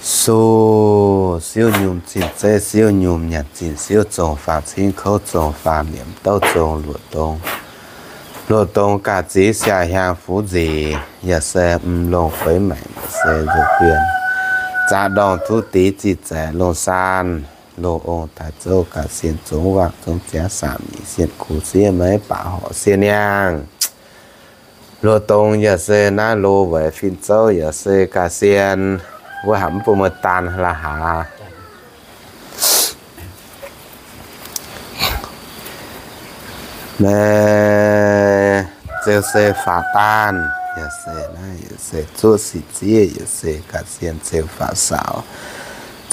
Su, siouv nyum zinh zeiv, siouv nyum nyanc zinh, siouv zong faang cingv kouv, zong faang liemh douv, zong luoqc dong. Luoqc dong ga'zix siang hiaang fuv nzic, yaac se m'longh feix maengc, yaac se nzuqc guien. Zaqc ndorngh tuv dix zih zaeqc longh saan, loz ong taaix zouv ga'sien zongx waangc zongx ziangx samc nyic sienh gux siev maiv baac horc sienh niangh. Luoqc dong yaac se naaiv loz weic fin zouv yaac se ga'sien, wuov hamc mv bun meih daan la'haax. Naaiv zeu se faatv daanh, yaac se naaiv yaac se zuoqv sic zieqv, yaac se ga'sien zeu faatv saaux.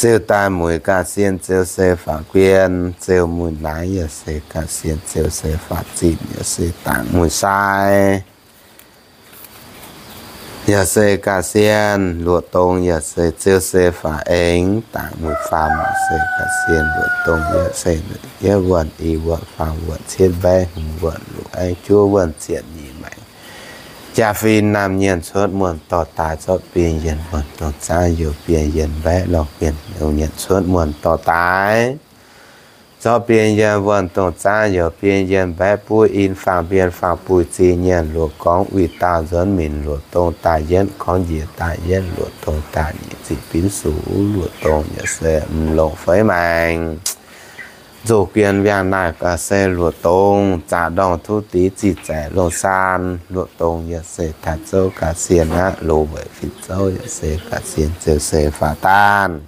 Zeu daaih muic ga'sien zeu se faatv guien, zeu muic naaiv yaac se ga'sien zeu se faatv zinh, yaac se dangc muic sai. Yaac se ga'sien luoqc dong, yaac se zeu se faatv aengx dangc muic faam, yaac se ga'sien luoqc dong, yaac se yietv wuonh, i wuonh, faam wuonh, cietv mbaeqv, hmz wuonh, luoqc aengx juov wuonh, ziepc nyic maengc. Jaa-fin naamh nyienc cuotv muonh dorh daaix, zorqv bien yienh wuonh dongh zaangv youh, bien yienh mbaeqv lorh bienh, nyienc cuotv muonh dorh daaix. Zorqv bien yienh wuonh dongh zaangv youh, bien yienh mbaeqv buov in, faang mbien faang buih zinh nyienc, luoqc gorngv uix dauh nzuonx minc, luoqc dong daaih yietv, gorngv njiec daaih yietv, luoqc dong daaih nyic, ziqc binv suqc, luoqc dong yaac se m'longh feix maengc. Nzuqc guien wiangh naaic ga'sie luoqc dong, zaqc ndorngh tuv dix zih zaeqc longh saan, luoqc dong yaac se taaix zouv ga'sien aqv, loz weic fin zouv yaac se ga'sien zeu se faatv daanh.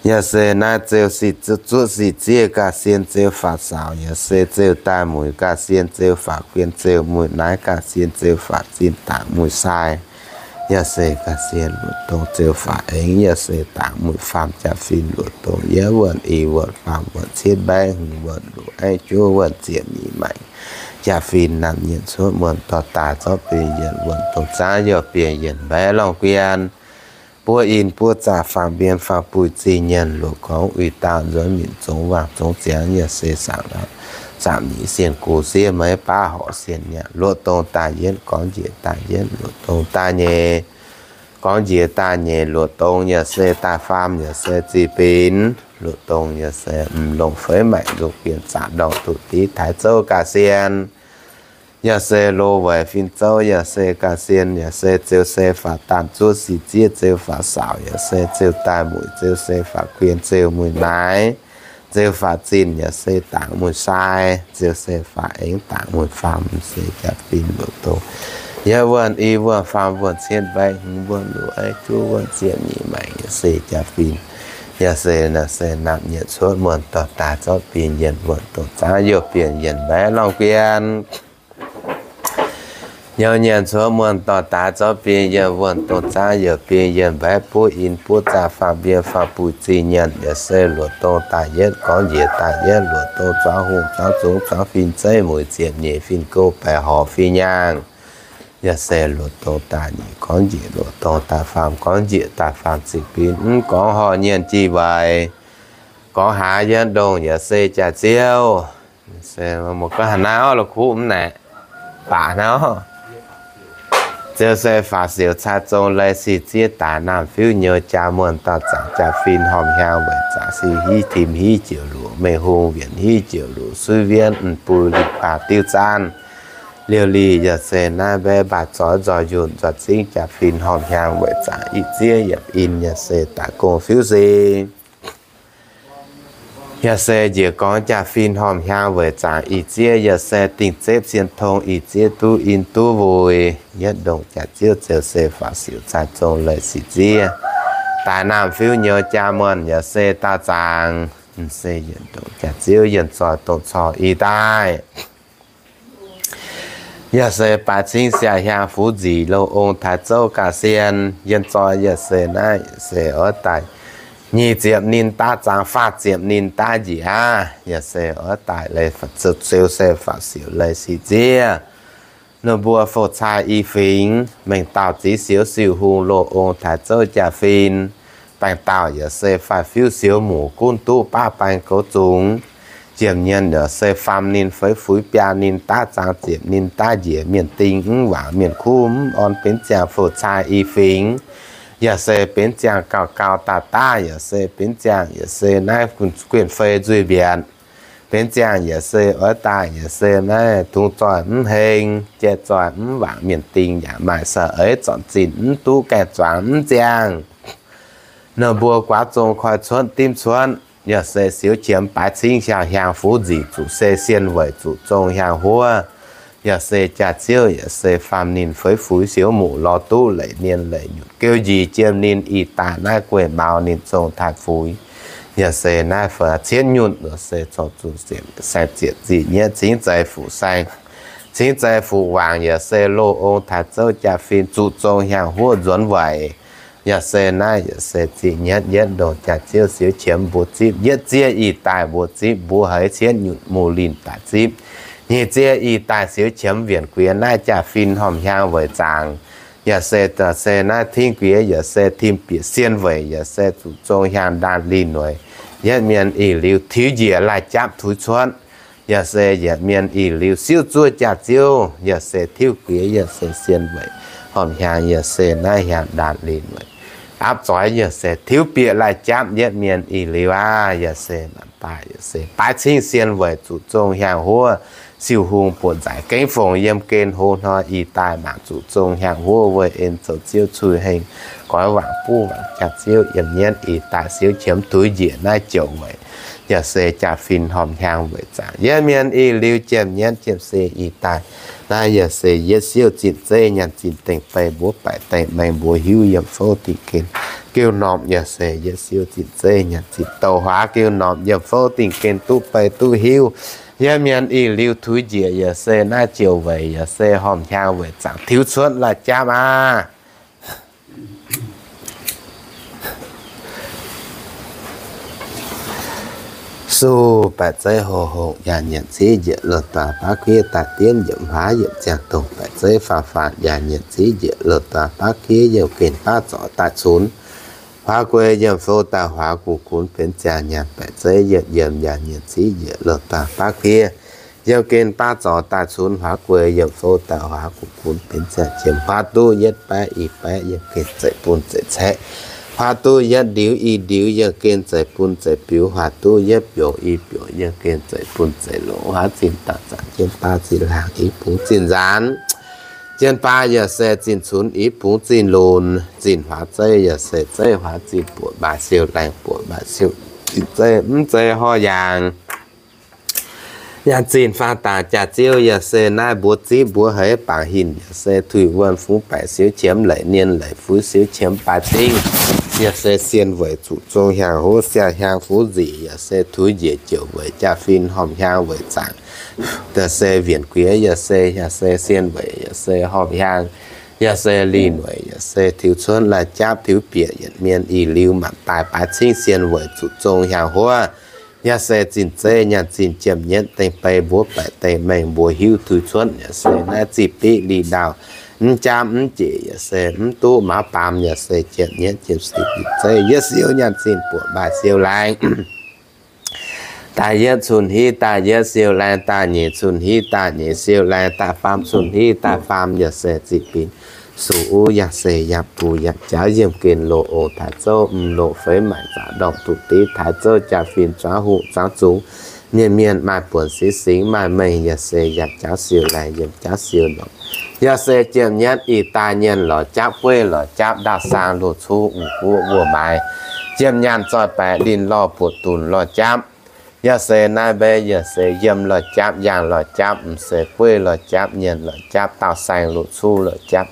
Yaac se naaiv zeu sic zuoqv sic zieqv ga'sien zeu faatv saaux, yaac se zeu daaih muic ga'sien zeu faatv guien, zeu muic naaiv ga'sien zeu faatv zinh dangc muic sai. Yaac se ga'sien luoqc dong zeu faatv aengx, yaac se dangc muic faam jaa-fin luoqc dong yietv wuonh, i wuonh, faam wuonh, cietv mbaeqv, hmz wuonh, luoqc aengx juov wuonh, ziepc nyic maengc. Jaa-fin naamh nyienc cuotv muonh dorh daaih, zorqv bien yienh wuonh dongh zaangv youh, bien yienh mbaeqv lorh guien, buov in buov zaqc, faang mbien faang buih zinh nyienc, luoqc gorngv uix dauh nzuonx minc, zongx waangc zongx ziangx, yaac se samc nyic sienh gux siev maiv baav horc sienh niangh, luoqc dong daaih yietv, gorngv njiec daaih yietv, luoqc dong daaih nyeic, gorngv njiec daaih nyeic, luoqc dong yaac se daaih faam, yaac se zih binc, luoqc dong yaac se m'longh feix maengc, nzuqc guien zaqc ndorngh duqv div taaix zouv ga'sien. Yaac se loz weic fin zouv yaac se ga'sien, yaac se zeu se faatv daanh zuov sic zieqv zeu faatv saaux, yaac se zeu daaih muic zeu se faatv guien zeu muic naaiv, zeu faatv zinh yaac se dangc muic sai, zeu se faatv aengx dangc muic faam, se jaa-fin luoqc dong yietv wuonh, i wuonh, faam wuonh, cietv mbaeqv, hmz wuonh, luoqc aengx juov wuonh, ziepc nyic maengc, yaac se jaa-fin. Yaac se naaiv se naamh nyienc cuotv muonh dorh daaih, zorqv bien yienh wuonh dongh zaangv youh, bien yienh mbaeqv lorh guien. Youh nyienc cuotv muonh dorh daaih, zorqv bien yienh wuonh dongh zaangv youh, bien yienh mbaeqv buov in buov zaqc, faang mbien faang buih zinh nyienc, yaac se luoqc dongh daaih yietv, gorngv njiec daaih yietv, luoqc dongh zuangx hungh zuangx zungx zuangx fin zeiv mueiz ziepc nyeic, fin-gouv baeqc horc fin-nyaangh. Yaac se luoqc dongh daaih nyic, gorngv njiec luoqc dongh daaih faam, gorngv njiec daaih faam ziqc bin, mv gorngv horh nyienh jih waaic, gorngv hlaax yietv ndongh yaac se jaax-ziouv. Se mv gorngv haaix naaiv orv, la'kuqv mv naaic, baac hnangv. Ziouv se faaux siouc cai zong lai sic ziev, daaih naamh fiuv nyouz jaa muonh dauh zaangc, jaa-fin hormh hiaang weic zaangc, siu hiv tim hiv jiouc luoqc, mengh hung wienc hiv jiouc luoqc, suiv wienv mv bui liqc baac diuv zaanv. Liouh liqc yaac se naaiv mbaeqv mbaac zoix nzoih yunh nzoih zingv, jaa-fin hormh hiaang weic zaangc, ih ziev yietc in yaac se daaih gong fiuv sing. Yaac se njiec gorngv jaa-fin hormh hiaang weic zaangc, ih ziev yaac se dingh zepv cien tong, ih ziev duqv in duqv wuic. Yietv ndongc jaax-ziouv ziouc se faaux siouc cai zong lai sic ziev, daaih naamh fiuv nyouz jaa muonh yaac se daauh zaangc. Se yietc ndongc jaax-ziouv yienh zoih dongh corc ih daaih. Yaac se baaix cingv siang hiaang fuv nzic, loz ong taaix zouv ga'sien, yienh zoih yaac se naaiv se oix daaih nyic ziepc ninh daav zaangc, faah ziepc ninh daav njiec aqv. Yaac se oix daaih lai ziouc se faaux siouc lai sic ziev. Ninh mbuo fouv-cai i fingx, mengh dauh ziv siouv siu hung, loz ong taaix zouv jaa-fin. Baengh dauh yaac se faix fiuv siouv muc, gunv duqv baav baengh goux zungx. Ziepc nyienh yaac se faam ninh feix fuix biaa ninh daav zaang ziepc ninh daav njiec mienh ding mv waangc mienh kuv mv orn benx ziangh fouc cai i fingx. Yaac se benx ziangh gauh gauh daaih daav yaac se benx ziangh yaac se naaiv guinh fei nzuih mbienc. Benx ziangh yaac se oix daaih yaac se naaiv dungz zoih mv heng, jai zoih mv waangc mienh ding yaac maaih saeng-eix zornc zinh mv duqv gaengh zuangx mv ziangh. Ninh mbuo guaav zong koi cuotv dimv cuotv, yaac se siou qiemx baaix cingv hiaang hiaang fuv nzic zuqc se sien weic zuqc zong hiaang huov. Yaac se jaax-ziouv yaac se faam ninh feix fuix siou muc lorz duqv leic mienh leic nyutc geu njiec jiem ninh ih daaih naaiv gueiv maux ninh zong taaih fuix. Yaac se naaiv faaux cietv nyutc yaac se corc zuqc saeng ziepc ziqc nyeiv cingv zeiz fuqv saeng, cingv zeiz fuqv waangc yaac se loz ong taaix zouv jaa-fin zuqc zong hiaang huov nzuonx weic. Yaac se naaiv yaac se ziqc nyeiv yietv ndongc jaax-ziouv siou qiemx mbuo zipv yietv ziev ih daaih mbuo zipv mbuo haiz cietv nyutc muh linh daaih zipv. Nyic ziev ih daaih siou qiemx wienc guiex naaiv jaa-fin horpc hiaang weic zaangc. Yaac se, se naaiv tingv guiex yaac se tim bieqc sien weic yaac se zuqc zong hiaang ndaanh linh weic. Yietv mienh ih liuz tiux njiec laih japv tuix cuotv. Yaac se yietc mienh ih liuz siouv zuov jaax-ziouv, yaac se tiux guiex yaac se sien weic horpc hiaang yaac se naaiv hiaang ndaanh linh weic. Apv zoix yaac se tiux bieqc laih japv yietv mienh ih liuz aav, yaac se naaic daaih yaac se baaix cingv sien weic zuqc zong hiaang huov. Siou hungh buoqc nzaic gengh fongc yiem gen hoz hnoi ih daaih mangc zuqc zong hiaang huov weic en zoux ziouv cui heng goix waangc buv waangc jaax-ziouv yiem nyienv ih daaih siou qiemx tuix njiec naaiv jouc weic. Yaac se jaa-fin horpc hiaang weic zaangc yietv mienh ih liuz jiem nyienv jiem se ih daaih. Naaiv yaac se yietv siouv zinh zeiv nyanc zinh dengh bei mbuov baeqc dengh mengh mbuox hiuv yiem fouv dingh gen geu normh. Yaac se yietv siouv zinh zeiv nyanc zinh douh huaax geu normh yiem fouv dingh gen duqv bei duqv hiuv. Yietv mienh ih liuz tuix njiec yaac se naaiv jouc weic yaac se horpc hiaang weic zaangc tiux cuotv laih japv aav. Suv baeqc zeiv hoc hoc yaac nyienc civ njiec loz-daaih baav kuiv daaih diemv yiemc huaav yiemc ziangh dongh baeqc zeiv faam faanx yaac nyienc civ njiec loz-daaih baav kuiv yiem gen baav zorc daaih cunx. Huaav guei yiem fouv daaih huaax guv gunx benx ziangh nyaanh baeqc zeiv yietc yiem yaac nyienc civ njiec loz-daaih baav kuiv yiem gen baav zorc daaih cunx. Huaav guei yiem fouv daaih huaax guv gunx benx ziangh jiem huaav duqv yietv baeqv ih baeqv yiem gen zeiv bun zeiv caeqv. Huaav duqv yietv ndiux ih ndiux yiem gen zeiv bun zeiv biux. Huaav duqv yietv biux ih biux yiem gen zeiv bun zeiv longx. Huaav zinh dauh zaangc jienv baav zinh laangc i bungx zinh nzaanx. Jienv baav yaac se zinh cunx i bungx zinh lunx. Zinh huaav zeiv yaac se zeiv huaav zinh buoqc maaih siou laengh buoqc maaih siou zinh zeiv mv zeiz horh yaangh. Yaac zinh faang dangc jaax-ziouv yaac se naaiv mbuo zipv mbuo haiz bangc hinc yaac se tuix wuonh fungx baeqc siou qiemx leic nienh leic fuix siou qiemx baaix cingv. Yaac se sien weic zuqc zong hiaang huv siang hiaang fuv nzic yaac se tuix njiec jouc weic jaa-fin horpc hiaang weic zaangc. Yaac se wienc guiex yaac se, yaac se sien weic yaac se horpc hiaang. Yaac se lih noic yaac se tiux cuotv laih japv tiux bieqc yietc mienh ih liuz maanc daaih baaix cingv sien weic zuqc zong hiaang huov. Yaac se zinh zeiv nyaanh zinh jiem nyietv dengh bei mbuov baeqc dengh mengh mbuox hiuv tuix cuotv yaac se naaiv zih biqv lih ndaauh mv jaapv mv jeic yaac se mv duqv maaz baamz yaac se jiem nyietv jiem sic zeiv yietv siou nyaanh zinh buoqc maaih siou laengh. Daaih yietv cun-hiv daaih yietv siou laengh, daaih nyeic cun-hiv daaih nyeic siou laengh, daaih faam cun-hiv daaih faam yaac se zih binc suqv uv yaac se yaac buc yaac jaax yiem gen loz ong taaix zouv mv loz feix maaic zaqc ndorm duqv div taaix zouv jaa-fin zuangx huqv zuangx zungx. Mienh mienh maaih buonc singx singx maaih mengh yaac se yaac jaax siou laengh yiem jaax siou ndorm. Yaac se jiem nyietv ih daaih nyienh lorz japv gueiv lorz japv ndaauh saang loz cuv mv guoqv wuov maaiz. Jiem nyaanh zoih baeqc linh lorh buoqc dunc lorh japv. Yaac se naaiv mbei yaac se yiem lorh japv yaangh lorh japv mv se gueiv lorh japv nyienh lorh japv daauh saeng loz cuv lorh japv.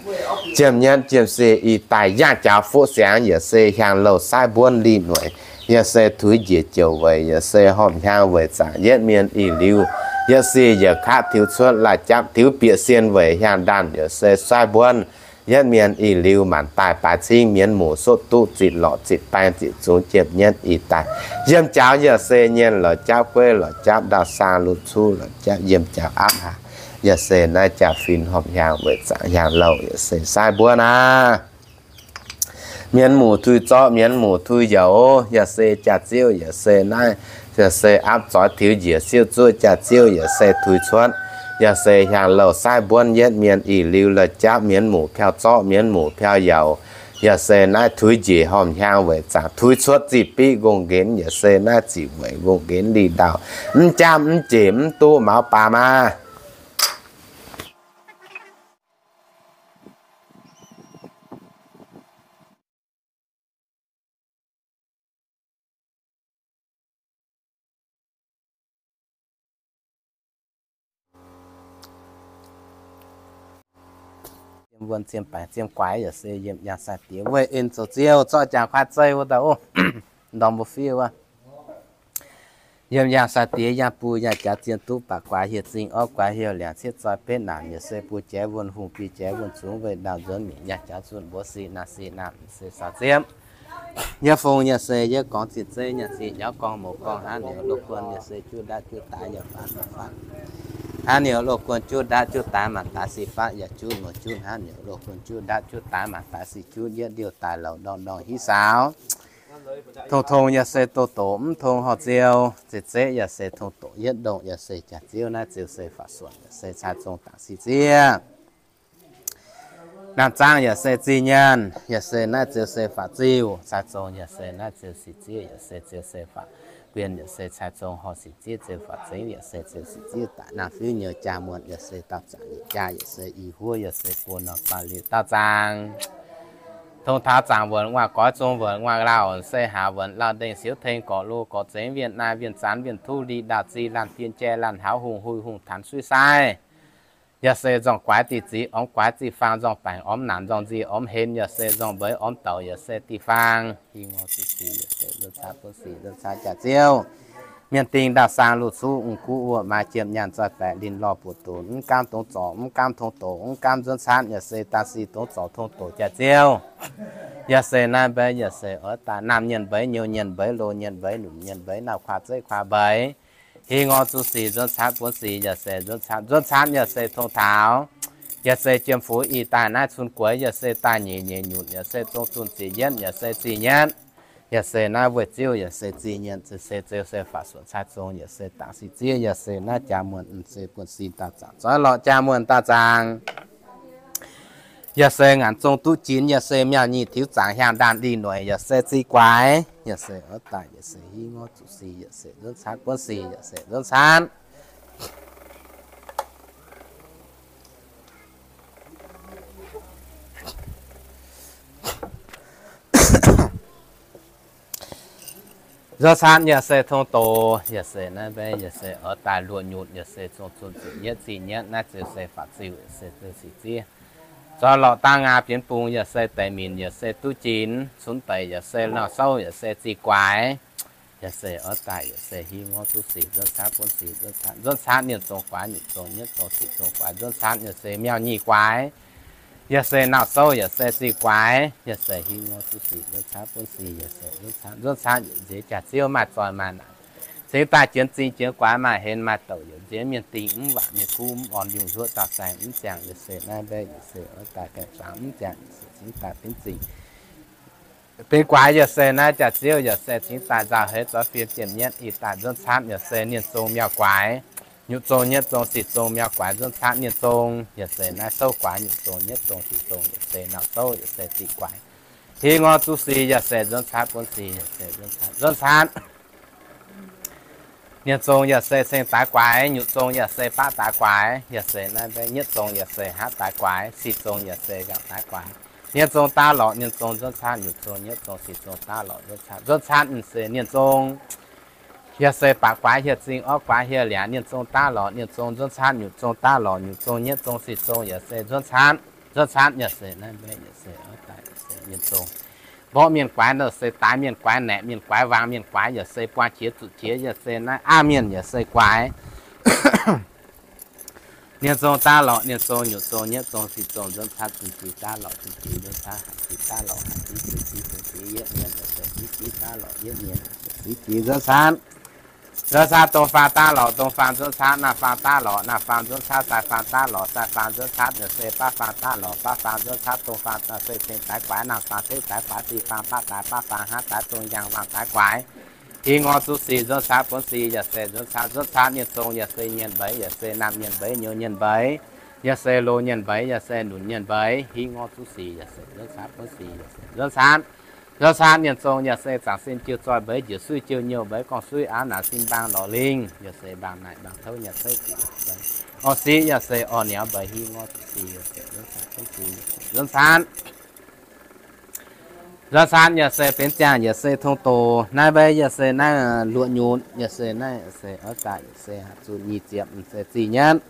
Jiem nyietv jiem se ih daaih yaangh jaux fuqv siangx yaac se hiaang louh saaiv mbuonv lih noic. Yaac se tuix njiec jouc weic yaac se horpc hiaang weic zaangc yietv mienh ih liuz. Yaac se yaac kaqv tiux cuotv laih japv tiux bieqc sien weic hiaang ndaanh yaac se saaiv mbuonv. Yietv mienh ih liuz maanc daaih baaix cingv mienv muoc sotv duqv zitc lorqc zitc baeng zitc zungx jiem nyietv ih daaih. Yiem jaux yaac se nyienh lorz japv gueiv lorz japv ndaauh saang lutc cuv lorz japv yiem jaux apv haaix. Yaac se naaiv jaa-fin horpc hiaang weic zaangc hiaang louh yaac se saaiv mbuonv aqv. Mienv muoc tuix zorqv mienv muoc tuix youz, yaac se jaax-ziouv yaac se naaiv Yaac se aapv zoix tiux njiec siouv zuov jaax-ziouv yaac se tuix cuotv. Yaac se hiaangx louh saaiv mbuonv yietv mienh ih liuz la'japv mienv muoc piauv zorqv mienv muoc piauv yauz. Yaac se naaiv tuix njiec hormh hiaang weic zaangc tuix cuotv ziqc biqv nqongh nqenx. Yaac se naaiv ziqc weic nqongh nqenx li ndau, mv jangv mv jec mv duqv maux baamh aqv. Ziem wuonh ziem baengc ziem guaix yaac se yiem yangh sai-diex weih en zoux ziouv zorqv jangx kuaaiv zeiv wuov dauh oc. Ndorm mbuo fiev wuov. Yiem yangh sai-diex yangh buo yangh jaax zien duqv baac guaax hieh zingh orv guaax hieh liangc cietv zoi betv naanc yaac se buo jaaix wuonh hungh biei jaaix wuonh zungx weih ndau nzuonx mingh yangh jaax zunh mbuox sic naamh sic naamh se saux ziepv. Yie fungx yaac se yie gorngv zinh zeiv nyaanh sic nyauv gorngv mouc gorngv hnangv niouz loz guon yaac se juqv ndaatv juqv daaix yaac faatv faatv. Hnangv niouz loz guon juqv ndaatv juqv daaix maanc daaix sic faatv yaac juqv muoz juqv hnangv niouz loz guon juqv ndaatv juqv daaix maanc daaix sic juqv yietv liouh daaih louc ndorngh ndorngh hiv saaux. Tong tong yaac se doh doqc mv tong horh ziou, zeqc zeqv yaac se tong doqc yietv ndongh yaac se jaax-ziouv naaiv ziouc se faatv suonc yaac se cai zong dangc sic ziev. Naamh zaang yaac se zingh nyaanh yaac se naaiv ziouc se faatv ziuh, cai zong yaac se naaiv ziouc sic ziev yaac se ziouc se faatv guienh yaac se cai zong horh sic ziev ziouc faatv zengx yaac se ziouc sic ziev daaih naamh fiuv nyouz jaa muonh yaac se daauh zaangc nyeic jaa yaac se i huov yaac se buo norm faatv liuz daauh zaangc. Tong taux zaangc wuonc nguaaz goix zong wuonc nguaaz lauh se haaix wuonc lauh ndengh siouv teng gorqv lo gorqv zengx wienh naaiv wienh zanc wienh tuv li ndaauh zih laanh dien jai laanh hauv hungh hui hungh tanx suiv sai. Yaac se nzorng guaix diqc ziqc ormx guaix diqc faang nzorng baengc ormx naanc nzorng nzie ormx henv yaac se nzorng mbeix ormx douc yaac se diqc faang. Hingh ngor zuqc sic yaac se nzunc caav buonv sic nzunc caav jaax-ziouv. Mienh dingh ndaauh saang luv cuv ong kuv wuov maaih jiem nyaanh zoih baeqc linh lorh buoz-doqc mv gaamv dongh zorc mv gaamv tong doqc mv gaamv nzunc caatv yaac se daaih sic dongh zorc tong doqc jaax-ziouv. Yaac se naaiv mbeix yaac se oix daaih naamh nyienh mbeix nyouz nyienh mbeix loz nyienh mbeix lunc nyienh mbeix nauv kuaaiv zeiv kuaaiv mbeix. Hingh ngor zuqc sic nzunc caatv buonv sic yaac se nzunc caatv nzunc caatv yaac se tong taux. Yaac se jiem fuix ih daaih naaiv cun gueix yaac se daaih nyeic nyeic nyutc yaac se dongh zunh ziqc yietv yaac se zingh nyietv. Yaac se naaiv weih ziouv yaac se zingh nyietv se ziouc se faatv suonc cai zong yaac se dangc sic ziev yaac se naaiv jaa muonh se buonv sin daauh zaangc zoih lorqc jaa muonh daauh zaangc. Yaac se ngaanc zong duqv jinx yaac se miaauh nyic tiux zaangc hiaangx ndaanh lih noic yaac se zih guaix yaac se oix daaih yaac se hingh ngor zuqc sic yaac se nzunc caatv buonv sic yaac se nzunc caatv. Nzunc caatv yaac se tong doqc yaac se naaiv mbeix yaac se oix daaih luoqc nyutc yaac se zong zunh ziqc nyietv zingh nyietv naaiv ziouc se faatv ziuh yaac se ziouc sic ziev. Zoih lorqc dangh aa bienx bung yaac se deix minc yaac se duqv jinx cunx deic yaac se nauc souv yaac se zih guaix. Yaac se oix daaih yaac se hingh ngor zuqc sic nzunc caatv buonv sic nzunc caatv nzunc caatv mienh zong guaix nyutc zong nyietv zong sic zong guaix nzunc caatv yaac se miaauh nyic guaix. Yaac se nauc souv yaac se zih guaix yaac se hingh ngor zuqc sic nzunc caatv buonv sic yaac se nzunc caatv nzunc caatv nziex jaax-ziouv maaih zoih maaih naanc. Cingx daaih jienx zingh jienx guaix maaih henv maaih douc yaac nziex mienh dingh mv waac mienh kuv mv orn yungh nduov dauh saeng mv ziangh yaac se naaiv mbeix yaac se oix daaih gaengh zangx mv ziangh yaac se cingx daaih benx zingh benx guaix yaac se naaiv jaax-ziouv yaac se cingx daaih nzauh heix zoux fiem jiem nyietv ih daaih nzunc caatv yaac se mienh zong miaauh guaix. Nyutc zong nyietv zong sic zong miaauh guaix nzunc caatv mienh zong yaac se naaiv souv guaix nyutc zong nyietv zong sic zong yaac se nauc souv yaac se zih guaix. Hingh ngor zuqc sic yaac se nzunc caatv buonv sic yaac se nzunc caatv nzunc caatv. Mienh zong yaac se ceng daaix guaix, nyutc zong yaac se baqv daaix guaix, yaac se naaiv mbeix nyietv zong yaac se haav daaix guaix, sic zong yaac se nqaapc daaix guaix. Mienh zong daav lorqc mienh zong nzunc caatv, nyutc zong nyietv zong sic zong daav lorqc nzunc caatv, nzunc caatv se mienh zong. Yaac se baqc guaix hieh zingh orv guaix hieh liangx, mienh zong daav lorqc mienh zong nzunc caatv, nyutc zong daav lorqc nyutc zong nyietv zong sic zong yaac se nzunc caatv, nzunc caatv yaac se naaiv mbeix yaac se oix daaih yaac se mienh zong. Mborqv mienh guaix, naaiv se daaix mienh guaix, naeqc mienh guaix, waang mienh guaix, yaac se buang qiex zuqc qiex, yaac se naaiv aav mienh yaac se guaix. Mienh zong daav lorqc mienh zong, nyutc zong nyietv zong sic zong nzunc caatv, zinh jiex daav lorqc zinh jiex nzunc caatv, hanc jiex daav lorqc hanc jiex, zinh jiex zinh jiex yietv mienh, yaac se div jiex daav lorqc yietv mienh, div jiex nzunc caatv. Nzunc caatv dong faang daav lorqc dong faang nzunc caatv, naamh faang daav lorqc naamh faang nzunc caatv, daaih faang daav lorqc daaih faang nzunc caatv, yaac se baav faang daav lorqc baav faang nzunc caatv, dong faang daaih se ceng daaix guaix, naamh faang ceng daaix guaix, zih faang baqv daaix baqv faang, haav daaix dong yangh waang daaix guaix. Hingh ngor zuqc sic nzuonx caatv buonv sic yaac se nzuonx caatv, nzuonx caatv mienh zong yaac se nyienh mbeix, yaac se naamh nyienh mbeix, nyouz nyienh mbeix, yaac se loz nyienh mbeix, yaac se lunc nyienh mbeix. Hingh ngor zuqc sic yaac se nzuonx caatv buonv sic yaac se nzuonx caatv, nzuonx caatv mienh zong yaac se zaangc sin jiu zoih mbeix, njiec suiv jiu nyouh mbeix, gorngv suiv aav naaic sin mbaang lorz lingh, yaac se mbaang naaic mbaang touv nyaanh ceix zic mbeix, orv siqv yaac se orv niauz mbeix. Hingh ngor zuqc sic yaac se nzuonx caatv buonv sic yaac se nzuonx caatv. Nzuonx caatv yaac se benx ziangh yaac se tong doqc naaiv mbeix, yaac se naaiv luoqc nyutc, yaac se naaiv se oix daaih yaac se zuqc nyic ziepc se zih nyatv,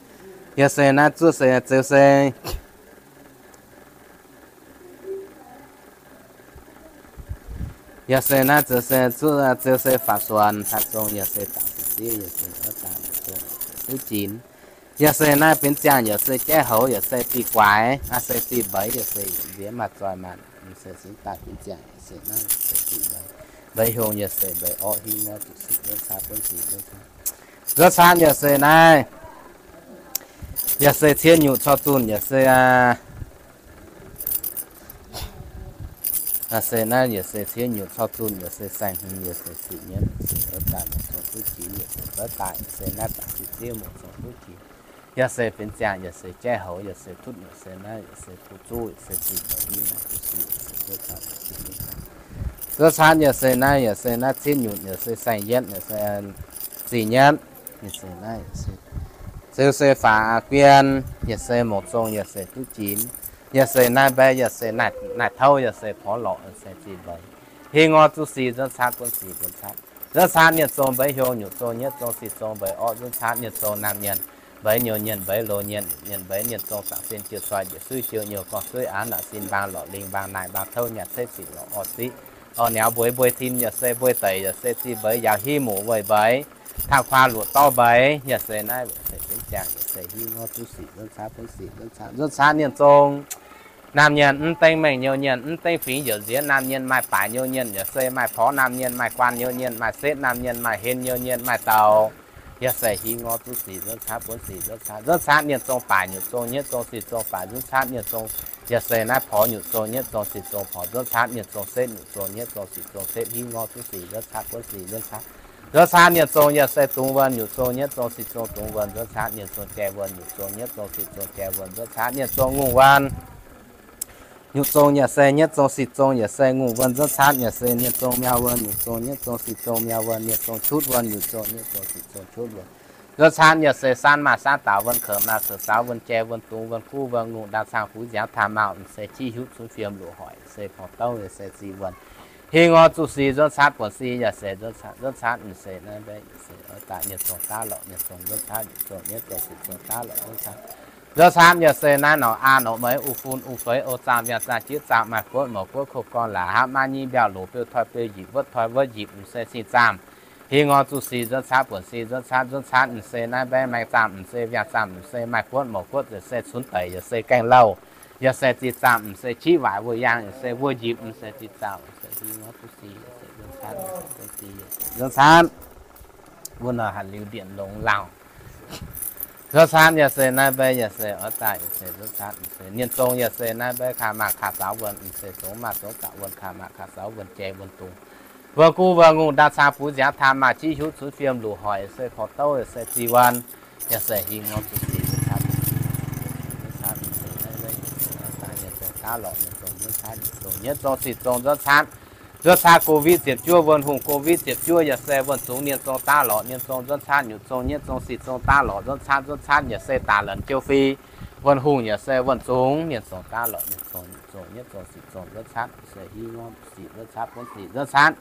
yaac se naaiv zuqc se zeux se, yaac se naaiv zeux se zuqc zeux se faatv suonc taaih zong, yaac se dangc sic ziev, yaac se oix daaih duqv jinx, yaac se naaiv benx ziangh yaac se jaiv houx, yaac se zih guaix, aa se zih mbeix, yaac se nziex maaih zoih maanc, se sin daaih benx ziangh yaac se naaiv se zih mbeix, mbeix hiuang yaac se mbeix orv. Hingh ngor zuqc sic nzuonx caatv buonv sic nzuonx caatv, nzuonx caatv yaac se naaiv, yaac se cien nyutc corc zunh yaac se, aa se naaiv yaac se cien nyutc corc zunh yaac se saeng-hmz yaac se sic nyatv, yaac se oix daaih mouc zong duqv jinx, yaac se oix daaih yaac se naaiv dangc sic ziev mouc zong duqv jinx, yaac se benx ziangh yaac se jaiv houx, yaac se tutv yaac se naaiv yaac se kuv zuqv yaac se zinh mbeix. Hingh nzuonx caatv yaac se naaiv yaac se naaiv cien nyutc yaac se saeng-yietv yaac se zinh nyatv, yaac se naaiv se zeux se faatv guien, yaac se mouc zong yaac se duqv jinx, yaac se naaiv mbeix yaac se naaiv touv yaac se porv lorqc yaac se zinh mbeix. Hingh ngor zuqc sic nzuonx caatv buonv sic nzuonx caatv, nzuonx caatv mienh zong mbeix hiuang nyutc zong nyietv zong sic zong mbeix orv nzuonx caatv mienh zong naamh nyienc mbeix nyouz nyienc mbeix loz nyienc nyienc mbeix mienh zong zaangc sin jiu zoih njiec suiv jiu nyouh gorngv suiv aav naaic sin mbaang lorqc lingh mbaang naaic mbaang touv nyaanh ceix zic lorqc orv siqv orv niauz mbueix mbueix tin yaac se mbueix deic yaac se zinh mbeix yaauc hiv muc weih mbeix, taav kuaah luoqc dorv mbeix, yaac se naaiv se benx ziangh yaac se hingh ngor zuqc sic nzuonx caatv buonv sic nzuonx caatv, nzuonx caatv mienh zong naamh nyienc mv dengv mengh nyouz nyienc mv dengv fingx yaac nziex naamh nyienc maaih baaic nyouz nyienc yaac se maaih porv naamh nyienc maaih guaan nyouz nyienc maaih setv naamh nyienc maaih henv nyouz nyienc maaih dauh, yaac se hingh ngor zuqc sic nzuonx caatv buonv sic nzuonx caatv, nzuonx caatv mienh zong baaic nyutc zong nyietv zong sic zong baaic nzuonx caatv mienh zong, yaac se naaiv porv nyutc zong nyietv zong sic zong porv nzuonx caatv mienh zong setv nyutc zong nyietv zong sic zong setv. Hingh ngor zuqc sic nzuonx caatv buonv sic nzuonx caatv, nzuonx caatv mienh zong yaac se dungz wuonh nyutc zong nyietv zong sic zong dungz wuonh nzuonx caatv mienh zong jai wuonh nyutc zong nyietv zong sic zong jai wuonh nzuonx caatv mienh zong ngongh wuonh nyutc zong yaac se nyietv zong sic zong yaac se ngongh wuonh nzuonx caatv yaac se mienh zong miau wuonh nyutc zong nyietv zong sic zong miau wuonh mienh zong qutv wuonh nyutc zong nyietv zong sic zong qutv wuonh nzuonx caatv yaac se saanv maaih saanv daaux wuonh kouc maaih kouc saaux wuonh jai wuonh dungz wuonh guv wuonh ngongh ndaang cang fuv nziaamv taaih maauh se qiv hiuv cunv fiem luoqc hoic se porv douv yaac se zinh wuonh. Hingh ngor zuqc sic nzuonx caatv buonv sic yaac se nzuonx caatv, nzuonx caatv se naaiv mbeix se oix daaih mienh zong daav lorqc mienh zong nzuonx caatv nyutc zong nyietv zong sic zong daav lorqc nzuonx caatv, nzuonx caatv yaac se naaiv norqc aa norqc meix u fun u feix o zaamh viangh zaamh jieqv zaamh maaih guotv mouc guotv kouv gorn laaix hapv maiv nyei mbiauh loz beu toi beu njiec wuotv toi wuotv njiec m'se cing zaamh. Hingh ngor zuqc sic nzuonx caatv buonv sic nzuonx caatv, nzuonx caatv m'se naaiv mbeix maengx zaamh m'se viangh zaamh m'se maaih guotv mouc guotv yaac se cunx deic yaac se gaengh lauh, yaac se zinh zaamh m'se qiv waaic wuov yaangh yaac se wuov njipc m'se zinh zaamh m'se hingh ngor zuqc sic yaac se nzuonx caatv, nzuonx caatv wuov nor hatc liuz ndieqc longx lauh. Nzuonx caatv yaac se naaiv mbeix yaac se oix daaih yaac se nzuonx caatv m'se mienh zong yaac se naaiv mbeix kaax maaih kaax saaux wuonh m'se zongx maaih zongx zaangc wuonh kaax maaih kaax saaux wuonh jai wuonh dungz wuonh guv wuonh ngongh ndaang cang fuv nziaamv taaih maauh qiv hiuv cunv fiem luoqc hoic yaac se porv douv yaac se zinh wuonh. Yaac se hingh ngor zuqc sic nzuonx caatv, nzuonx caatv m'se naaiv mbeix yaac se oix daaih mienh zong daav lorqc mienh zong nzuonx caatv nyutc zong nyietv zong sic zong nzuonx caatv, nzuonx caatv covid ziepc juov wuonh hungh covid ziepc juov yaac se wuonh zungx mienh zong daav lorqc mienh zong nzuonx caatv nyutc zong nyietv zong sic zong daav lorqc nzuonx caatv, nzuonx caatv yaac se daaih lanc jiu fih wuonh hungh yaac se wuonh zungx mienh zong daav lorqc mienh zong nyutc zong nyietv zong sic zong nzuonx caatv se hingh ngor sic nzuonx caatv buonv sic nzuonx caatv.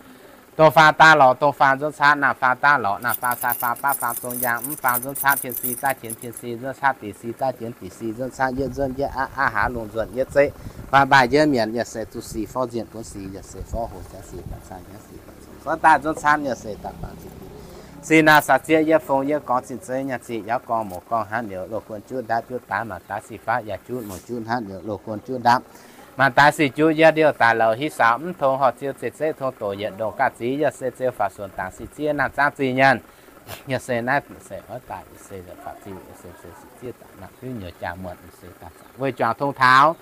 Dongh faang daav lorqc dongh faang nzuonx caatv, naamh faang daav lorqc naamh faang, sai faang, baav faang, zong yaangh mv faang nzuonx caatv, tien si daav qienx tien si nzuonx caatv, diqc si daav qienx diqc si nzuonx caatv, yietv nzuonx yietv aqv, aqv haav lungh nzuonx yietv zeqv, baaix baaih njienv mienc, yaac se zuqc sic forv nzienh buonv sic, yaac se forv hoc jaax sic baac cang nyav sic baac cong, zorqv daaih nzuonx caatv, yaac se daaih baac zuqc sic naaiv saax zieqv yietv fong yietv gorngv zinh zeiv nyaanh ziqc yaav gorngv mouz gorngv hnangv niouz loz guon juqv ndaapv juqv daaix maanc daaix sic faatv yaac juqv mouz juqv hnangv niouz loz guon juqv ndaapv maanc daaix sic juqv yietv ndiouh daaih louc hiv saaux mv tong horh ziou zeiv zeiv tong doqc yietc ndongh gaav ziv yaac se ziou faatv suonc dangc sic ziev naamh zaangv zinh nyaanh. Yaac se naaiv se oix daaih se faatv ziu se sic ziev daaih naamh zuiv nyuoz jaa muonh se daaih zaangc weih juangc tong taux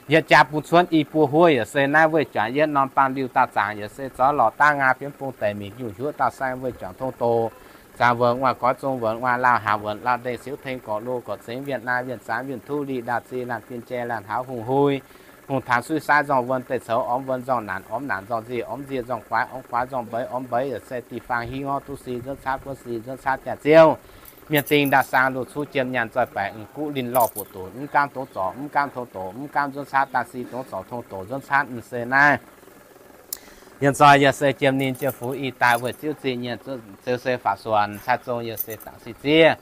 Yietc jaa bung cuotv i buo huov yaac se naaiv weih juangc yietv norm bang liuh dauh zaangc yaac se zoux lorqc daav ngaa bienv bung deic mingh nyungc hiuv dauh saeng weih juangc tong doqc. Zaangc wuonc waac goix zong wuonc waac laauh haac wuonc laauh ndeic siouv teng gorqv lo gorqv zengx wienh naaiv wienh zaanv wienh tuv li ndaauh zi laanh bien jai laanh haav hungh hui. Hungh taax suiv saaiv nzorng wuonh deic coux ormv wuonh nzorng naanc ormv naanc nzorng nzie ormv nzie nzorng guaax ormv guaax nzorng mbeix ormv mbeix yaac se diqc faang hiuv ngorv duqv sic nzuonx caaiv buonv sic nzuonx caaiv jaax ziouv. Mienh dingh ndaauh saang luoqc cuv jiem nyaanh zoih baeqc mv guv linh lorh buoqc doqc mv gaamv doqc zorc mv gaamv tong doqc mv gaamv nzuonx caaiv daaih sic doqc zorc tong doqc nzuonx caaiv mv se naaiv. Mienh zoih yaac se jiem ninh jiem fuv ih daaih weic ziouv zingh nyienh zeu se faaux suonc cai zong yaac se dangc sic ziev.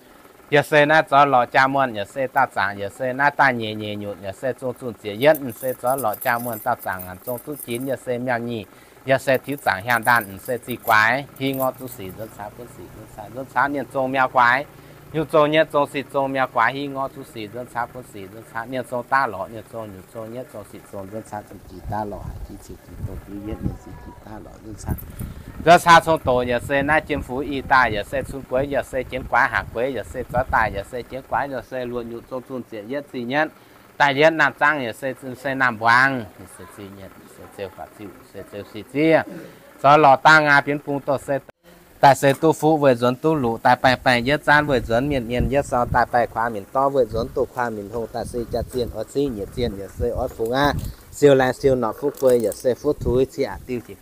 Yaac se naaiv zoux lorqc jaa muonh yaac se dauh zaangc yaac se naaiv daaih nyeic nyeic nyutc yaac se zong zunh ziec yietv mv se zoux lorqc jaa muonh dauh zaangc ngaanc zong duqv jinx yaac se miauh nyic. Yaac se tiuv zaangc hiaangx ndaanh mv se zih guaix hiuv ngorv duqv sic nzuonx caaiv buonv sic nzuonx caaiv nzuonx caaiv mienh zong miauh guaix. Nyungc zong nyetv zong sic zong miauh guaix hiuv ngorv duqv sic nzuonx caaiv buonv sic nzuonx caaiv mienh zong daav lorqc mienh zong nyutc zong nyetv zong sic zong nzuonx caaiv zong jiex daav lorqc haic jiex ciec jiex dongh jiex yietv mienh zong jiex daav lorqc nzuonx caaiv. Nzuonx caaiv cong doqc yaac se naaiv jiem fuv ih daaih yaac se cun gueix yaac se jienv guaax haac gueix yaac se zoux daaih yaac se jienv guaax yaac se luoqc nyutc zong zunh ziec yietv zih nyetv daaih yietv naamh zaangv yaac se zinh se naamh mbuangz se zinh nyetv se zeu faaux ziuh se zeu sic ziev. Zoux lorqc daav ngaa bienv bung doqc se daaih se duqv fuqv weih nzuonx duqv luqc daaih baengh baengh yietv zaanv weih nzuonx mienh mienh yietv sau daaih baengh kuaaz minc dorv weih nzuonx doqc kuaaz minc hungh daaih se jaa zienh oix zingv nyiec zienh yaac se oix fungx aqv. Siou laengz siou norqc fuqv guei yaac se fuqv tuix cieqv aqc diuv jiex.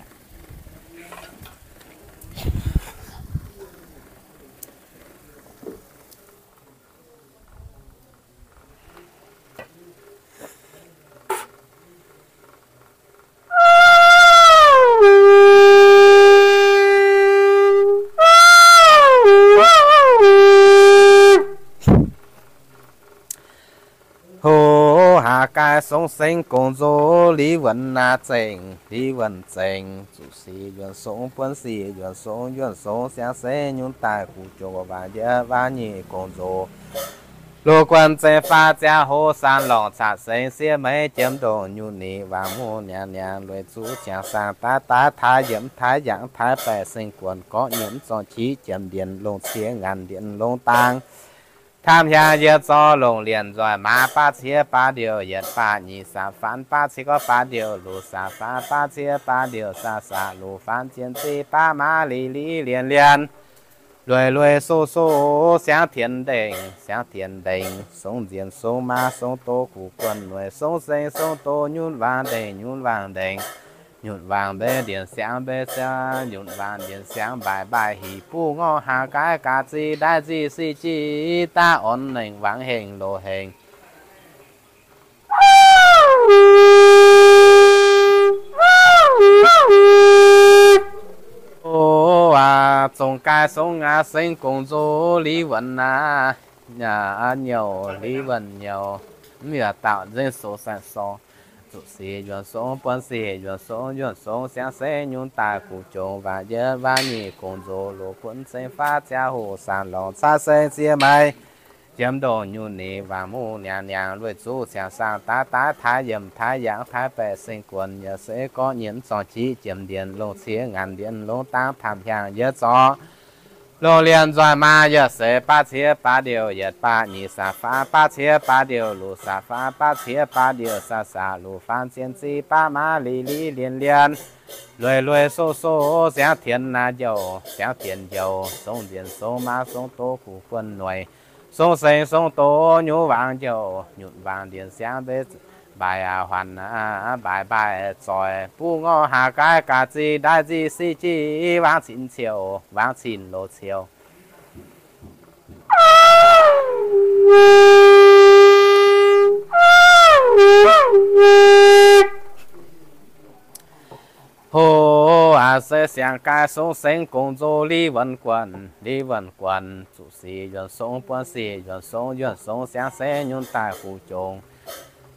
Hoc haac gaai songx sengx gongx nzox liv wuonc naaiv zengc, liv wuonc zengc, zuqc sic yuonc songx buonv sic yuonc songx, yuonc songx siangx se nyunc daaih guv jongc waac njiec waac nyic gongx nzox. Loz guon zengx faah ziangh hoc saan lorngc caqv sengx siev meix jiem ndongc nyunc nyic waangc muv niangx niangx lueic zuqc ciangx saang daaih daaih taaix yiemc taaix yangh taaix baeqc seng guonc gorqv nyiemc zorng qiex jiem ndienh longc ciex ngaanc ndienh longc dangx. Tamv hiaangx yietc zorc longc lienc nzoih maaz baav ciev baav ndiouh yietc faah nyic saah faanv baav ciev gorqv baav ndiouh luc saah faanv baav ciev baav ndiouh saah saah luc faanv zien ziv baav maaz li li lienh lienh. Lueic lueic soh soh siangx tienx ndengc, siangx tienx ndengc, songx nzienh songx maaz songx doz guv guon nueic songx sengx songx doz nyunc waangc ndengc, nyunc waangc ndengc, nyunc waangc mbeix ndienh siangx mbeix siangx, nyunc waangc ndienh siangx mbaaih mbaaih hic buv ngorc haac gaaiv gaax zih ndaaiv zih sic jih daav orn nengc wangc hengc loz hengc. O, aac, zongc gaai songx aac, sengx gongx nzox liv wuonc aac, nyouc, liv wuonc nyouc, mv yaac dauh nzengc sox saeng sor. Zuqc sic yuonc songx, buonv sic yuonc songx, yuonc songx siangx se nyunc daaih guv jongc waac yietv waac nyic gongx nzox loz guonv sengx faatv ziangh hoc saanc lorngc caqv sengx siev meix jiem ndongc nyunc nyic waangc muv niangx niangx lueic zuqc ciangx saang daaih daaih taaix yiemc taaix yangh taaix baeqc seng guonc yaac se gorqv nyiemc zorng qiex jiem ndienh longc ciex ngaanc ndienh longc dangx tamv hiaangx yietv zorc longc lienc nzoih maaz yaac se baav ciev baav ndiouh yietc baav nyic saah faanv baav ciev baav ndiouh luc saah faanv baav ciev baav ndiouh saah saah luc faanv zien ziv baav maaz li li lienh lienh. Lueic lueic soh soh siangx tienx naaiv njouh, siangx tienx njouh, songx nzienh songx maaz songx doz guv guon nueic, songx sengx songx doz nyunc waangc njouh, nyunc waangc ndienh siangx mbeix mbaaih aac huaanc aac mbaaih mbaaih zoih buv ngorc haac gaaiv gaax zih ndaaiv zih sic jih waangc cin ciouh, waangc cin loz ciouh. Hoc aac, se siang-gaai songx sengx gongx nzox li wuonc guonc, li wuonc guonc, zuqc sic yuonc songx, buonv sic yuonc songx, yuonc songx siangx se nyunc daaih guv jongx.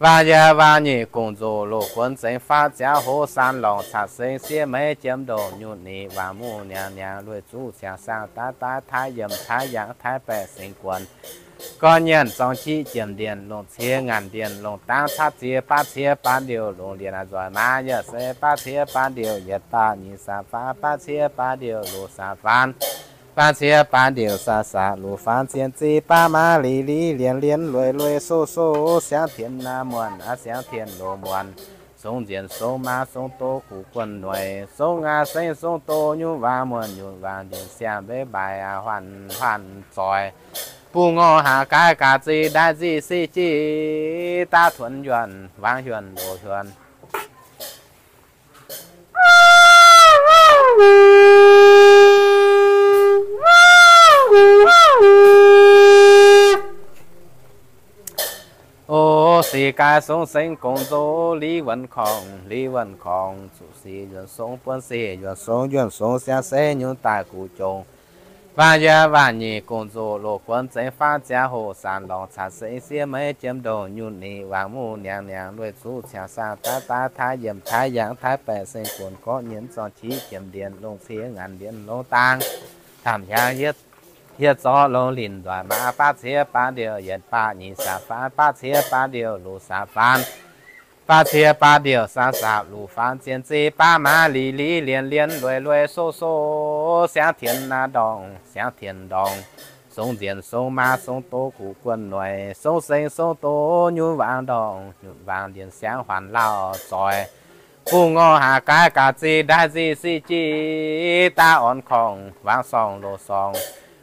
Waac yietc waac nyic gongx nzox loz guonc zengx faatv ziangx hoc saanc lorngc caqv sengx siev meix jiem ndongc nyunc nyic waangc muv niangx niangx lueic zuqc ciangx saang daaih daaih taaix yiemc taaix yangh taaix baeqc sengx guonc. Gorn nyienc zorng qiex jiem ndienh longc ciex ngaanc ndienh longc dangx caqv ziex baav ciev baav ndiouh longc lienc nzoih maaz yaac se baav ciev baav ndiouh yietc baav nyic saah faanv baav ciev baav ndiouh luc saah faanv Baav ciev baav ndiouc saax saax luqc faanv zien ziv baav maav liz liz lienx lienx lueiz lueiz sov sov siangv tien naaiv muonc aqv siangv tien loz muonc. Songx nzienc songx maa songx doz kuv guon noic songx aav sengv songx doz nyunv waang muonc nyunc waang njiec siang mbeiv mbaaix huaanh huaanh zoih. Bungx ngorc haac gaaiv gaax zinh ndaaiv nziv siv jiv daav tuonx yuonh waang yuonh loz yuonh. O sic gaaix songx sengx gongx nzoz liv wuonx korngx liv wuonx korngx zuqc sic yuonx songx buonv sic yuonx songx yuonx songx siang sengx nyunc daaih guv jongc. Waanc yuoqc waanc nyic gongx nzoz loz guonx zengx faanv ziangh hoc saanc lorngx caux sengx siev meiv jiem ndongc nyunc nyic waangc muv niangx niangx lueic zuqv ciangx saang daaih daaih taaix yiemc taaix yangh taaix baeqc seng buonc gorqv nyienz zorng qiex jiemc ndienx longc cie ngaanc ndienx longc dang tamh hiaangx yietv zorqv longc linh nzueic maa baav ciev baav ndiouc yietc baav nyic saam faanv baav ciev baav ndiouc luqc saam faanv baav ciev baav ndiouc saam saam luqc faanv zien ziv baav maav liz liz lienx lienx lueiz lueiz sov soh siangv tien naaiv ndorngc siangv tien ndorngc. Songx nzienc songx maa songx doz kuv guon noic songx sengx songx doz nyunv waang ndorngc nyunc waang ndienx siangv huaanh lauh zoih. Bungx ngorc haac gaaiv gaax zinh ndaaiv nziv siv jiv daav orn korngx waang sorngx loz sorngx.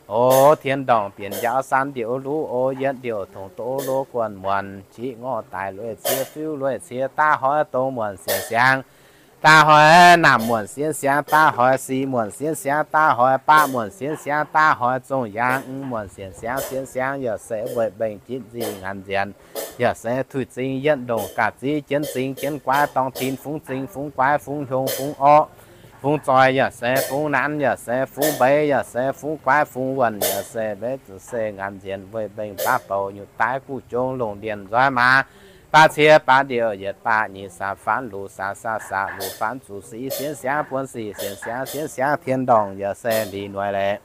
O tien ndorngc bienx njaaux saan ndiouc luv o yietv ndiouc tongx doz loz guon muonc qiv ngorc daic lueic cie fiuv lueic cie daav hoiz dongh muonc sienx siangv daav hoiz naamh muonc sienx siangv daav hoiz sic muonc sienx siangv daav hoiz baqv muonc sienx siangv daav hoiz zongh yaangh muonc sienx siangv sienx siangv yaac se weic mbengh jitv nzih ngaanc nzienx yaac se tuix zingh yietv ndongc gaax ziv jienv zingh jienv guaiv dorngh tin fungx zingh fungx guaiv fungx hiong fungx orqv fungx zoih yaac se fungx nanv yaac se fungx mbeix yaac se fungx guaiv fungx wuonh yaac se mbeix zuqc se ngaanc nzienx weic mbengh baav bouc nyutc daaih guv jongc longc ndienx nzueic maa baav ciev baav ndiouc yietc baav nyic saam faanv luqc saam saam saam luqc faanv zuqc sic sienx siangv buonv sic sienx siangv sienx siangv tien ndorngc yaac se liz noic leiz.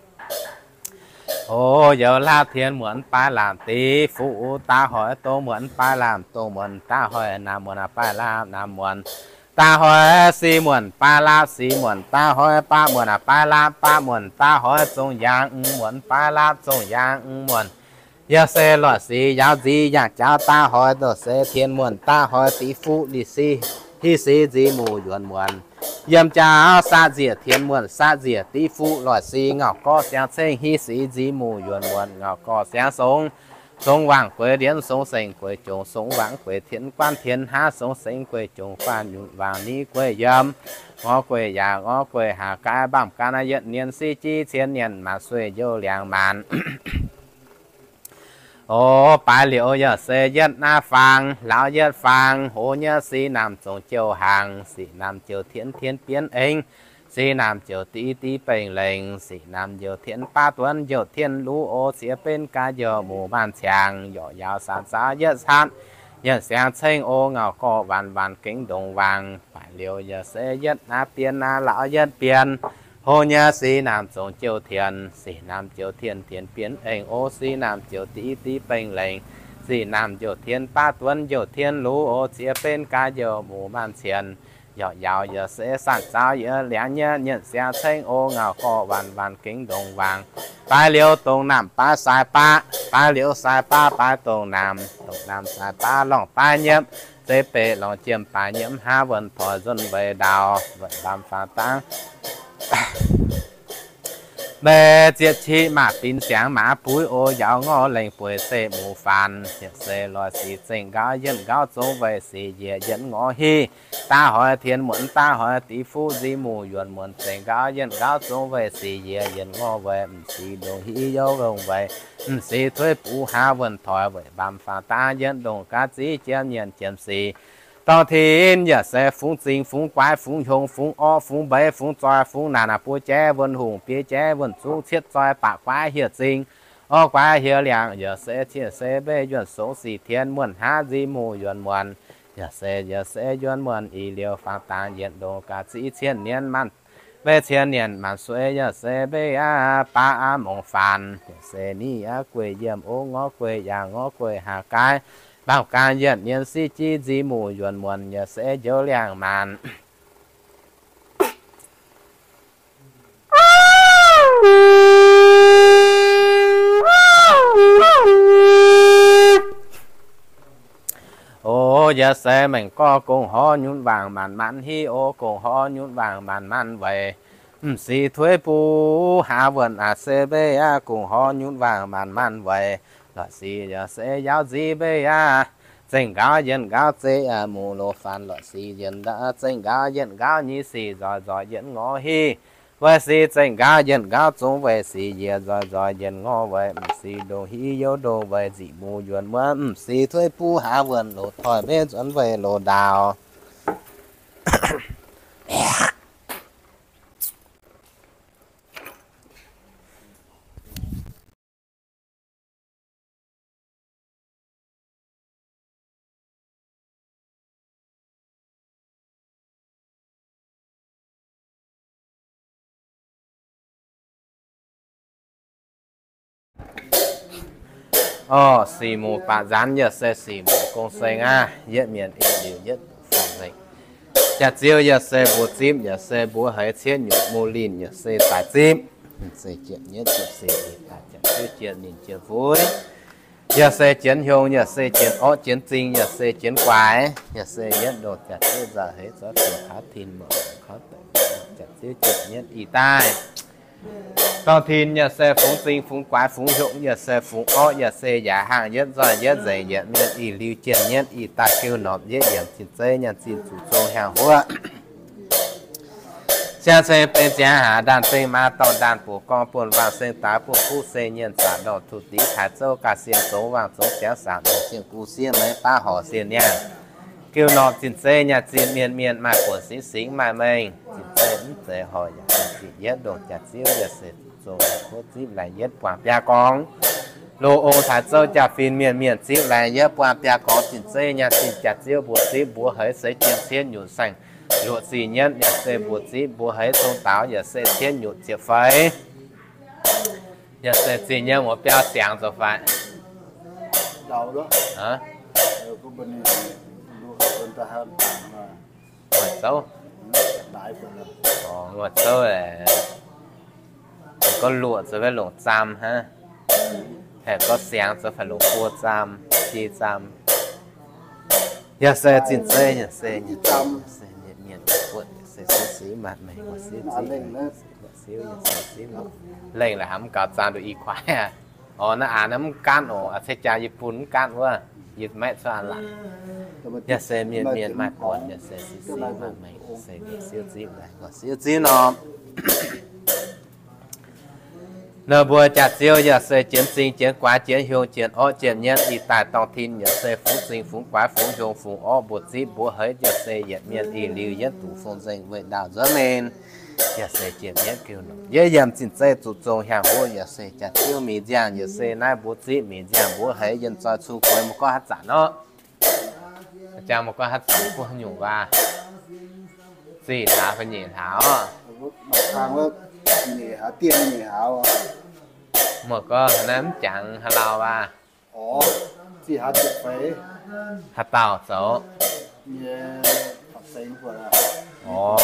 O youz laatv tien muonc baaix laamh div fuqv daav hoiz dongh muonc baaix laamh dongh muonc daav hoiz naamh muonc baaix laamh naamh muonc daav hoiz sic muonc baaix laapv sic muonc daav hoiz baqv muonc baaix laapv baqv muonc daav hoiz zongh yaangh muonc baaix laapv zongh yaangh muonc. Yaac se loic sic yaauv nziv yangh jaauv daav hoiz ndongc se tien muonc daav hoiz div fuqv lic sic hiv sic nziv muc yuonc muonc. Yiem jaauv satv nziec tien muonc satv nziec div fuqv loic sic ngauc gorqv siangv cengv hiv sic nziv muc yuonc muonc ngauc gorqv siangv songx. Songx waangc gueix ndienv songx sengx gueix jongc songx waangc gueix tien guanv tien hnaav songx sengx gueix jongc faanh nyunc waangc ni gueix yiem. Ngorc gueix yaac ngorc gueix haac gaaiv mbaamh gan yietv nien siv jiv cien nien maanc sueih youh liangx maanc. O baaix liouc yaac se yietv naaiv faang laauv yietv faang hoz nyei sic naamh zongc jouh hnaangx sic naamh jouh tien tien bienv eng sic naamh jouh div div bengh lengc sic naamh jouh tien baav duonv jouh tien luv o ziex benv gaax jouh muc maanc ciangx yorc yaauc saanc zaauv yietv catv yietv siangx cengv o ngauc gorqv waanc waanc gengh ndongc waangc. Baaix liouc yaac se yietv naaiv bienv naaiv laauv yietv bienv hoz nyei sic naamh zongc jouh tien sic naamh jouh tien tien bienv eng o sic naamh jouh div div bengh lengc sic naamh jouh tien baav duonv jouh tien luv o ziex benv gaax jouh muc maanc ciangx yorc yaauc yaac se saanc zaauv yietv liangx nyei nyietv siangx cengv o ngauc gorqv waanc waanc gengh ndongc waangc. Baaix liouc dongh naamh baaix sai baav, baaix liouc sai baav baaix dongh naamh, dongh naamh sai baav lorngh baav nyiemv, zeiv beiv lorngh jiem baaix nyiemv hnangv wuonh toix nzuonx weic ndaauh weic mbaamv faang dangv. Mbe zietv qiv maac bin siangx maaz buiv o yaauc ngorc lengc bueix se muc faanx, yietc se loic sic zengc nqaauv yietv nqaauv zong weic sic njiec yietv ngorc hiv. Daav hoiz tien muonc daav hoiz div fuqv nziv muc yuonc muonc zengc nqaauv yietv nqaauv zong weic sic njiec yietv ngorc weic m'sic ndongc hiv youv longc weic m'sic tuix buv hnangv wuonh toix weic mbaamv faang dangv yietv ndongc gaav ziv jiem nyienc jiem sic. Dorh tin yaac se fungx zingh fungx guaix fungx hiong fungx orqv fungx mbeix fungx zoih fungx naanc buo jaiv wuonh hungh biei jaiv wuonh zungv cietv zoih baqc guaix hieh zingh orqv guaix hieh liangx yaac se ciev se mbeix yuonh songx sic tien muonh hnangv nziv muc yuonc muonc. Yaac se yaac se yuonc muonc ih liouh faang dangx yietv ndongc gaax ziv cien nien maanc mbeix cien nien maanc sueih yaac se mbeix aqv baav aqv mongc faanx yaac se ni aqv gueic yiem o ngorc gueic yaac ngorc gueic haac gaaiv mbaamv gan yietv nien siv jiv nziv muc yuonc muonc yaac se njoux liangx maanc. Yaac se mengh gorx gong-horv nyunv waangc maanc maanc hiv, o gong-horv nyunv waangc maanc maanc weic. M'sieqv tuix buv hlaax wuonh aac se mbeiv aqv, gong-horv nyunv waangc maanc maanc weic. Loic sic yaac se yaauv nziv mbeiv aqv, zengh nqaauv yietc nqaauv zeiv aqv, mu'loz faanx loic sic yietc nqaauv, zengh nqaauv yietc nqaauv nyei sic nzoih nzoih yietc ngorc hiv. Weic sic zengh nqaauv yietc nqaauv zungv weic sic yietc nzoih nzoih yietc ngorc weic. M'sieqv ndongc hiv youz ndongc weic nziqc muz yuonx muonv, m'sieqv tuix buv hlaax wuonh loz toic mbeiv nzuonx weic loz ndaauv. Orv, sic muz baac nzaanx yaac se sic muz gong-seng aqv. Yietv mienh eix liuz yietv duqv fong-nzengc. Jaax-ziouv yaac se mbuox zipv, yaac se mbuox heix cietv nyutc muh linh yaac se daaih zipv. Se jiepv nyietv jiepv se ih daaih jaax-ziouv jiepv ninh jiepv fuix. Yaac se jienv hiong, yaac se jienv orqv, jienv zing, yaac se jienv guaix, yaac se yietv ndongc jaax-ziouv nzauh heix zorqv zuqc haaix tin mouc kouv deix jaax-ziouv jiepv nyietv ih daaih. Dorngh tin yaac se fungx zing fungx guaix fungx hiong, yaac se fungx orqv, yaac se yaac hangh yietv nzoih yietv nzengc, yietv mienh ih liuz jiepv nyietv ih daaih geuv norm yietv yiemc zinh zeiv nyaanh zinh zuqc zong hiaangx huoqv. Siang ceng beng ziangx haax ndaanh beng maa dorh ndaanh buoz gorngv buonv waangh seng daaix buonv kuv seng nyienh zaqc ndorngh tuv div taaix zouv gaax sien zongx waangh zongx ziangx saangc ndorngh sienh gu sienh meix baav horc sienh niangh. Geuv norm zinh zeiv nyaanh zinh mienh mienh maaih buonc singx singx maaih mengh. Zinh zeiv mv zeiz horc yaac zinh yietv ndongh jaax-ziouv yaac se zuqc zong huoqv zipv laengz yietv buangh biaa gorngv. Loz ong taaix zouv jaa-fin mienh mienh zipv laengz yietv buangh biaa gorngv zinh zeiv nyaanh zinh jaax-ziouv mbuox zipv mbuox heix se jienv cietv nyutc saeng luoqc zinh nyietv yaac se mbuox zipv mbuox heix zong daaux yaac se cietv nyutc ziepc feix. Yaac se zinh nyietv muoz biauv siangx zoux fai? Nguoqc zouv. Nguoqc zouv, gorngv luoqc zoux fai longc zaam hnangv. Haeqv gorngv siangx zoux fai longc buo zaam, biei zaam. Yaac se zinh zeiv yaac se mienh buonv yaac se siouv siv maaih mengh, siouv siv, siouv siv, lengh la'haiz mv gaux zaam nduqc i kuaaiv aqv. Orv, naaiv aqc naaiv mv gaanv oc, ceix jaax yie bun mv gaanv wuov, yie maeqv cuotv aqv laac. Yaac se mienh mienh maaih buonc yaac se siouv siv maaih mengh, se siouv zipv, siouv zipv norm. Ninh mbuo jaax-ziouv yaac se jienv zing jienv guaix jienv hiong jienv orqv jienv nyietv ih daaih dorngh tin yaac se fungx zing fungx guaix fungx hiong fungx orqv mbuox zipv mbuox heix yaac se yietc mienh ih liuz yietv duqv fong-nzengc weic ndaauh nzuonx mingh. Yaac se jiepv nyietv geuv norm yietv yiemc zinh zeiv zuqc zong hiaangx huoqv yaac se jaax-ziouv mingh nziangh yaac se naaiv mbuox zipv mingh nziangh mbuox heix yienh zoi cu gueix mv gorngv haaix zanc orqv. Jang mv gorngv haaix zanc buov haaix nyungc waac. Zih hlaax fai nyeic hlaax orqv. Mv gorngv naaiv mv jangx haaix lauh waac. Haaix dauh zoux? Orv.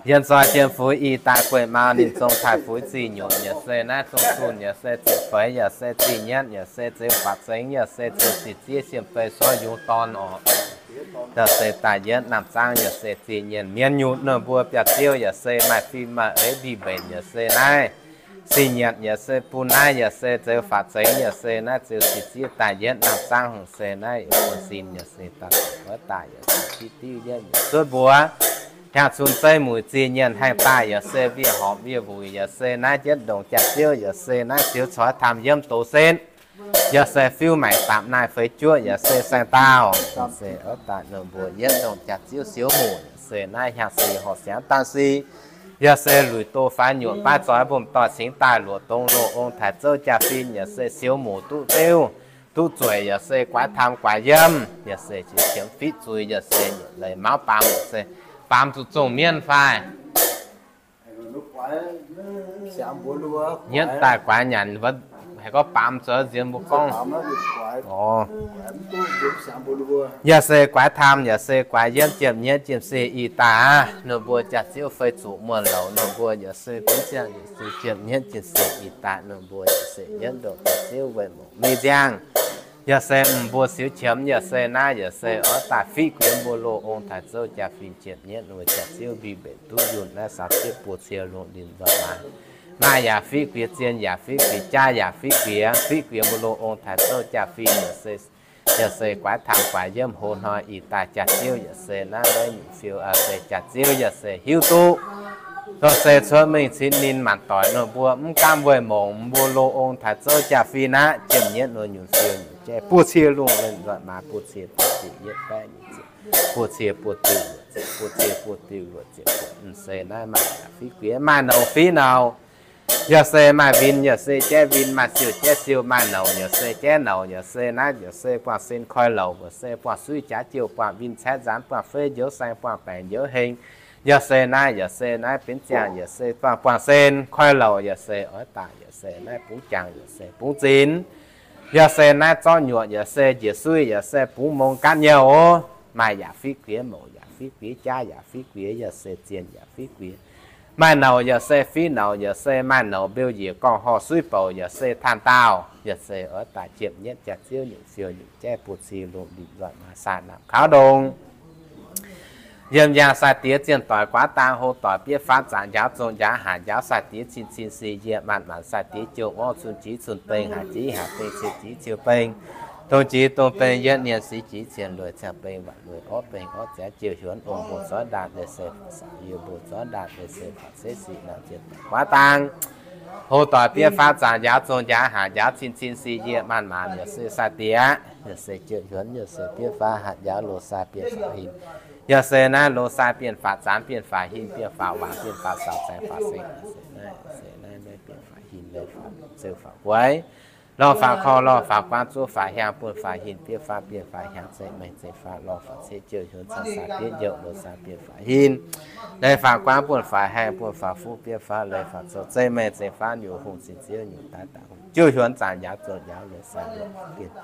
Yienh zoi jien fuix ih daaih gueiv mau ninh zong taaih fuix zih nyutc yaac se naaiv zong zunh yaac se ziepc feix yaac se zih nyietv yaac se zeux faatv zengx yaac se zeux sic ziev siem fei sorv yungz dorn orqc. Yaac se daaih yietv naamh zaangv yaac se zih nyienx mienv nyutc ninh mbuo biauv-ziouv yaac se maaih fim maaih eix ndih mbenc yaac se naaiv. Zih nyietv yaac se bun naaiv yaac se zeux faatv zengx yaac se naaiv zeux sic ziev daaih yietv naamh zaangv hngongx se naaiv buonv sin yaac se daaih wuov daaih yaac se div div yietv yaac cuotv mbuox. Hiaangx cun zeiv muic zih nyienx haengh daaih yaac se wiev horpc wiev wuic yaac se naaiv jienv ndongc jaax-ziouv yaac se naaiv ziouv coix taamh yiem doz setv. Yaac se fiuv maengc dapc naaiv feix juoqv yaac se saeng-daauh. Se wuov daaih ninh mbuo yietv ndongc jaax-ziouv siouv muc yaac se naaiv hiaangx sic horc siangx daan sic. Yaac se luic doz faix nyuoqc baav zoix mbomv doix cingx daaih luoqc dongz loz ong taaix zouv jaa-fin yaac se siouv muc duqv beuv duqv zueic yaac se guaaix taamh guaaix yiem yaac se qiex qiemx fiqv zuiz yaac se leiz mauv baamz yaac se baamz zuqc zongh mienv fai nyietv daaih guaaix nyanc, haiz gorngv baamz zoux nziex mbuo gorngv. Yaac se guaaix taamh yaac se guaaix yienv jiemh nyietv jiemh se ih daaih aqv. Ninh mbuo jaax-ziouv fei zuqc muonh louc ninh mbuo yaac se gunv ziangh yaac se jiemh nyietv jiemh se ih daaih ninh mbuo yaac se yietv ndongc jaax-ziouv weic mouc mei nziangh. Yaac se mbuo siou qiemx, yaac se naaiv, yaac se oix daaih fiqv guiex mbuo loz ong taaix zouv jaa-fin jiem nyietv wuov jaax-ziouv mbic mbenc duqv yunh naaiv saux zieqv buo cie lungh linh nzoih maaz. Maaih yaac fiqv guiex, zien yaac fiqv guiex, jaa yaac fiqv guiex, fiqv guiex mbuo loz ong taaix zouv jaa-fin yaac se, yaac se guaax tang guaax yiem hoz hnoi ih daaih jaax-ziouv yaac se naaiv nyungc fiou se jaax-ziouv yaac se hiuv duqv. Yaac se cuotv mingh cin ninh maanc doic nor mbuo mv gaamv weih mongc mbuo loz ong taaix zouv jaa-fin aqv, jiem nyietv nor nyungc fiou nyungc jaiv buo cie lungh linh nzoih maaz buo cie buo diuh yietv baeqv nyungc ziepc, buo cie buo diuh luoqc ziepc, buo cie buo diuh luoqc ziepc buonc. Mv se naaiv maaih yaac fiqv guiex, maaih nouc fiqv nouc. Yaac se maaih win yaac se jaiv win, maaih siou jaiv siou, maaih nouc yaac se jaiv nouc, yaac se naaiv yaac se buangh sen koi louc, yaac se buangh suiv jaax jouh, buangh win caeqv nzaanx, buangh feiv njoux saeng, buangh baengc njoux heng. Yaac se naaiv yaac se naaiv benx ziangh, yaac se buangh, buangh sen koi louc, yaac se oix daaih, yaac se naaiv bungx jangx, yaac se bungx zinx. Yaac se naaiv zorqv nyuoqc, yaac se njiec suiv, yaac se bungx mong gaatv nyouh oc. Maaih yaac fiqv guiex, mouc yaac fiqv guiex, jaav yaac fiqv guiex, yaac se zien yaac fiqv guiex. Maaih nouc yaac se fiqv nouc, yaac se maaih nouc mbeu njiec gorngv horh suiv bouc, yaac se taan daauh, yaac se oix daaih jiem nyietv jaax-ziouv nyungc fiou nyungc jaiv buo cie lungh linh nzoih maaz saah naamh kaux ndongc. Yiem yangh sai-diex zienh doic guaav dang hlo doic biev faatv zaangc njaaux zong njaaux haac njaaux sai-diex cin cin si yie maanc maanc sai-diex jouh orv cun jiex cun beng haac jiex haac beng ciou jiex ciou beng, dongh jiex dongh beng yietv nyienz si jiex cien lueic ciangh beng waanc lueic orv beng orv ziangx jouh hiuonv ong mbuo zorqv ndaatc leiz se faatv saauc yie mbuo zorqv ndaatc leiz se faatv ceix sic naamh zienh doic guaav dang hlo doic biev faatv zaangc njaaux zong njaaux haac njaaux cin cin si yie maanc maanc yaac se sai-diex, yaac se jouh hiuonv yaac se biev faatv haac njaaux loz sai bienh faatv hinc. Yaac se naaiv loz sai bienh faatv zaanx bienh faatv hinc bienh faatv waanc bienh faatv saauc zaengx faatv seng, yaac se naaiv, se naaiv bienh faatv hinc leiz faatv zouv faatv gueix, lorh faatv korv lorh faatv guaanv zuov faatv hiaang buonv faatv hinc biev faatv bienh faatv hiaangx zeiv maengh zeiv faatv lorh faatv ceix jouh hiuonv cangx sai biev njouh loz sai bienh faatv hinc, leiz faatv guaanv buonv faatv haengh buonv faatv fuqv biev faatv leiz faatv zouv zeiv maengh zeiv faatv nyungc hungh zinh ziouv nyungc daaih daaih hungh jouh hiuonv zaangc njaaux zouv njaaux loz sai bienh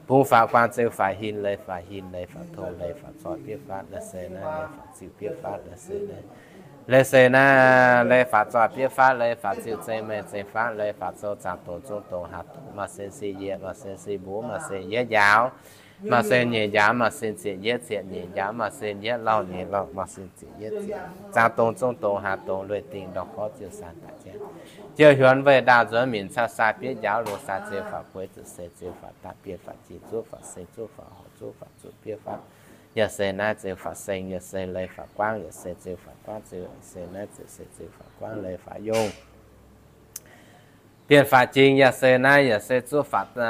bungx faatv guaanv zouv faatv hinc leiz faatv hinc leiz faatv tong leiz faatv zoih biev faatv leiz se naaiv leiz faatv ziuh biev faatv leiz se naaiv, leiz se naaiv leiz faatv zoih biev faatv leiz faatv ziuh zeiv maengh zeiv faatv leiz faatv zouv zaangc dongc zong dongc haac dongc maaih sen si yie maaih sen si mbuo maaih sen yietv njaaux, maaih sen nyeic njaaux maaih sen ziepc yietv ziepc nyeic njaaux maaih sen yietv lauh nyeic lauh maaih sen ziepc yietv ziepc zaangc dongc zong dongc haac dongc lueic dingc ndorh gorv ziouc saanh daaih ziangh. Jouh hiuonv weih ndaauh nzuonx minc caa sai biev njaaux loz sai zouv faatv gueix zuqc se zouv faatv daaih bienh faatv jingh zuov faatv seng zuov faatv horc zuov faatv zuqc biev faatv. Yaac se naaiv zouv faatv seng yaac se leiz faatv guangv yaac se zouv faatv guangv zouv se naaiv zouv se zouv faatv guangv leiz faatv yongh. Bienh faatv jingh yaac se naaiv yaac se zuov faatv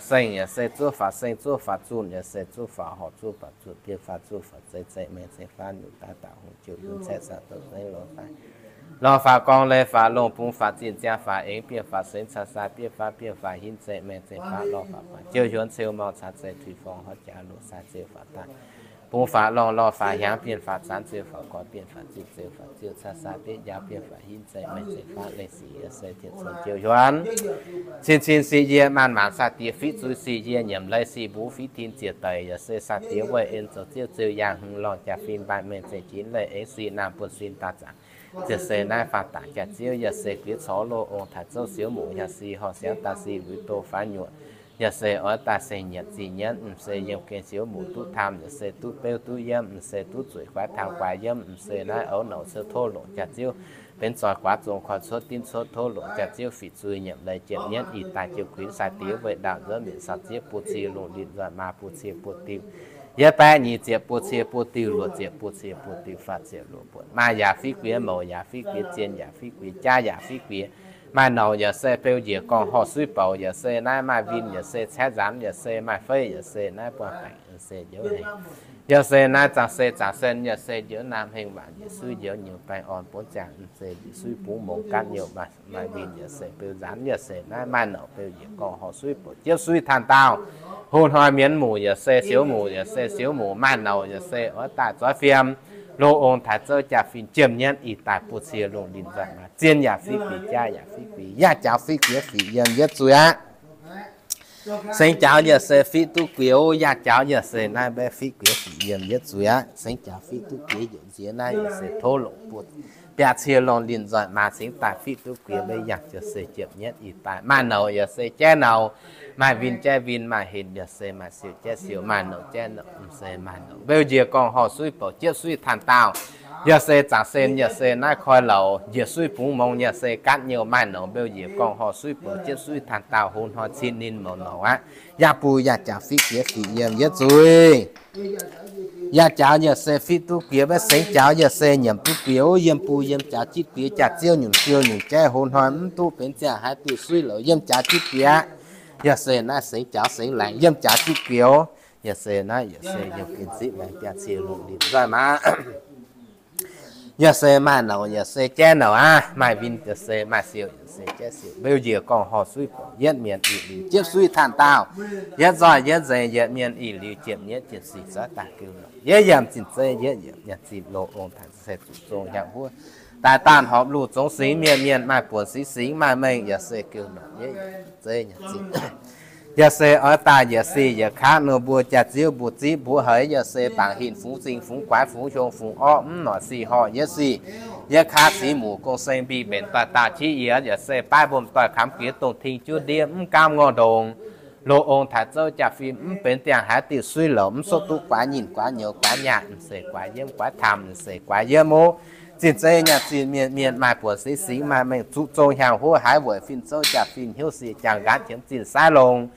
seng yaac se zuov faatv seng zuov faatv zunh yaac se zuov faatv horc zuov faatv zuqc bienh faatv zuqc faatv zeiv zeiv maengh zeiv faatv nyungc daaih daaih hungh jouh hiuonv caeqv saah dongh zeiv lorh faatv, lorh faatv gorngv leiz faatv longh bungx faatv zinh ziangh faatv eng bienh faatv seng caa sai biev faatv bienh faatv hinc zeiv maengh zeiv faatv lorh faatv guangc jouh hiuonv ceu mauh caa zeiv tuix forng horc jaax loz sai zouv faatv daaih bungx faatv lorh lorh faatv hiaangx bienh faatv zaanx zouv faatv gorx bienh faatv ziuh zouv faatv ziuh caa sai biev njaaux bienh faatv hinc zeiv maengh zeiv faatv lengh sic yaac se tien cun jouh hiuonv cin cin sic yie maanc maanc sai-diex fiqv zuiz sic yie nyiemc leiz sic mbuo fiqv tin ziec daic yaac se sai-diex weih en zoux ziouv zouv yaangh hmz lorngh jaa-fin mbaanh mengh zeiv jinx leiz aengx sic naamh buonv sin daaih zaangc ziec se naaiv faanh dangc jaax-ziouv yaac se guiex corc loz ong taaix zouv siouv muc yaac sic horh siangx daaih sic luic doz faanv nyuoqc yaac se oix daaih seng nyietc zic nyienv m'sei yiem gengh siouv muc duqv taamh yaac se duqv beuv duqv yiem m'sei duqv zueic guaax taamh guaax yiem m'sei naaiv ouv nouc cou tov longc jaax-ziouv benx zoih guaax zong koi cuotv dinv cuotv tov longc jaax-ziouv fiqv zuiz nyiemc leiz jiem nyienv ih daaih jiu kuinx sai-diex weih ndaauh nzuonv minc caux zieqv buo cie lungh linh nzoih maaz buo cie buo diuh yietv baeqv nyic ziepc buo cie buo diuh luoqc ziepc buo cie buo diuh faah ziepc luoqc buonc. Maaih yaac fiqv guiex, mouc yaac fiqv guiex, zien yaac fiqv guiex, jaav yaac fiqv guiex. Maaih nouc yaac se beu njiec gorngv horh suiv bouc yaac se naaiv maaih win yaac se caeqv nzaanx yaac se maaih feiv yaac se naaiv buangh baengc yaac se njoux hengx yaac se naaiv zaangc se zaangc sen yaac se njoux naamh hengh waanc njiec suiv njoux nyouz baengh orn buonv ziangh m'sei njiec suiv bungx mongc gaatv nyouh maaih win yaac se beu nzaanx yaac se naaiv maaih nouc beu njiec gorngv horh suiv bouc jiepv suiv taan daauh hungh hnoi mienv muc yaac se siouv muc yaac se siouv muc maaih nouc yaac se oix daaih zoix fiem loz ong taaix zouv jaa-fin jiem nyienv ih daaih buo cie lungh linh nzoih maaz zien yaac fiqv guiex, jaav yaac fiqv guiex, yaac jaaux fiqv guiex fiqv yiem yietv zuiz aqv. Sengx jaaux yaac se fiqv duqv guiex, yaac jaaux yaac se naaiv mbaeqv fiqv guiex fiqv yiem yietv zuiz aqv. Sengx jaaux fiqv duqv guiex yaac nziex naaiv yaac se tov longc buo biaa cie longh linh nzoih maa cingx daaih fiqv duqv guiex maiv yangh, yaac se jiem nyietv ih daaih maaih nouc yaac se jaiv nouc, maaih win jaiv win, maaih henc yaac se maaih siou jaiv siou, maaih nouc jaiv nouc, m'sei maaih nouc mbeu njiec gorngv horh suiv bouc jiepv suiv tanh daauh, yaac se zaangc sen yaac se naaiv koi louc njiec suiv bungx mong yaac se gaatv nyouh, maaih nouc mbeu njiec gorngv horh suiv bouc jiepv suiv tanh daauh, hov hnoi cin ninh mouz nouc aqv. Yaac bun yaac jaax fiqv guiex fiqv yiem yietv zuiz. Yaac jaax yaac se fiqv duqv guiex maiv sengx jaax yaac se nyiemc duqv guiex, yiem bun yiem jaax jitv guiex jaax ziouv nyunc siou nyunc jaiv, hov hnoi mv duqv benx ziangh haaix diuh suiv louc yiem jaax jitv guiex, yaac se naaiv sengx jaax sengx laengz yiem jaax jitv guiex, yaac se naaiv yaac se yiem gengh zipv laengz biaa cie longh linh nzoih maa. Yaac se maaih nouc yaac se jaiv nouc aqv, maaih win yaac se maaih siou yaac se jaiv siou, mbeu njiec gorngv horh suiv bouc yietv mienh ih liuz jiepv suiv tanh daauh, yietv nzoih yietv nzengc yietv mienh ih liuz jiem nyietv jiem sic zorqv daaih geu norm yietv yiem zinh zeiv yietv yiem nyanc zinh loz ong taaix se zuqc zong hiaang huov daaih daanh horpc luh zong singx mienh mienh maaih buonc singx singx maaih mengh yaac se geu norm yietv zeiv nyanc zinh. Yaac se oix daaih yietc sic yietc kaav ninh mbuo jaax ziouv mbuo zipv mbuo haiz yaac se bangc hinc fungx zingh fungx guaix fungx hiong fungx orqv mv noic sic horh yietv sic yietv kaav sic muc gong seng mbic mbenc doix daauh qiex yiez yaac se baav mbom doix kamx guiex dongh ting juov ndiev mv gaamv ngorc ndongx loz ong taaix zouv jaa-fin mv benx diangh haaix diuh suiv louc mv suotv duqv guaax nyinh guaax nyouz guaax nyaah m'seix guaax yiemv guaax taamh m'seix guaax yiemv ov. Zinh zeiv nyaah zinh mienh mienh maaih buonc singx singx maaih mengh zuqc zong hiaang huov haiv weic fin-zouv jaa-fin hnyouv sie jaang nqaatv qiemx zinh saav longx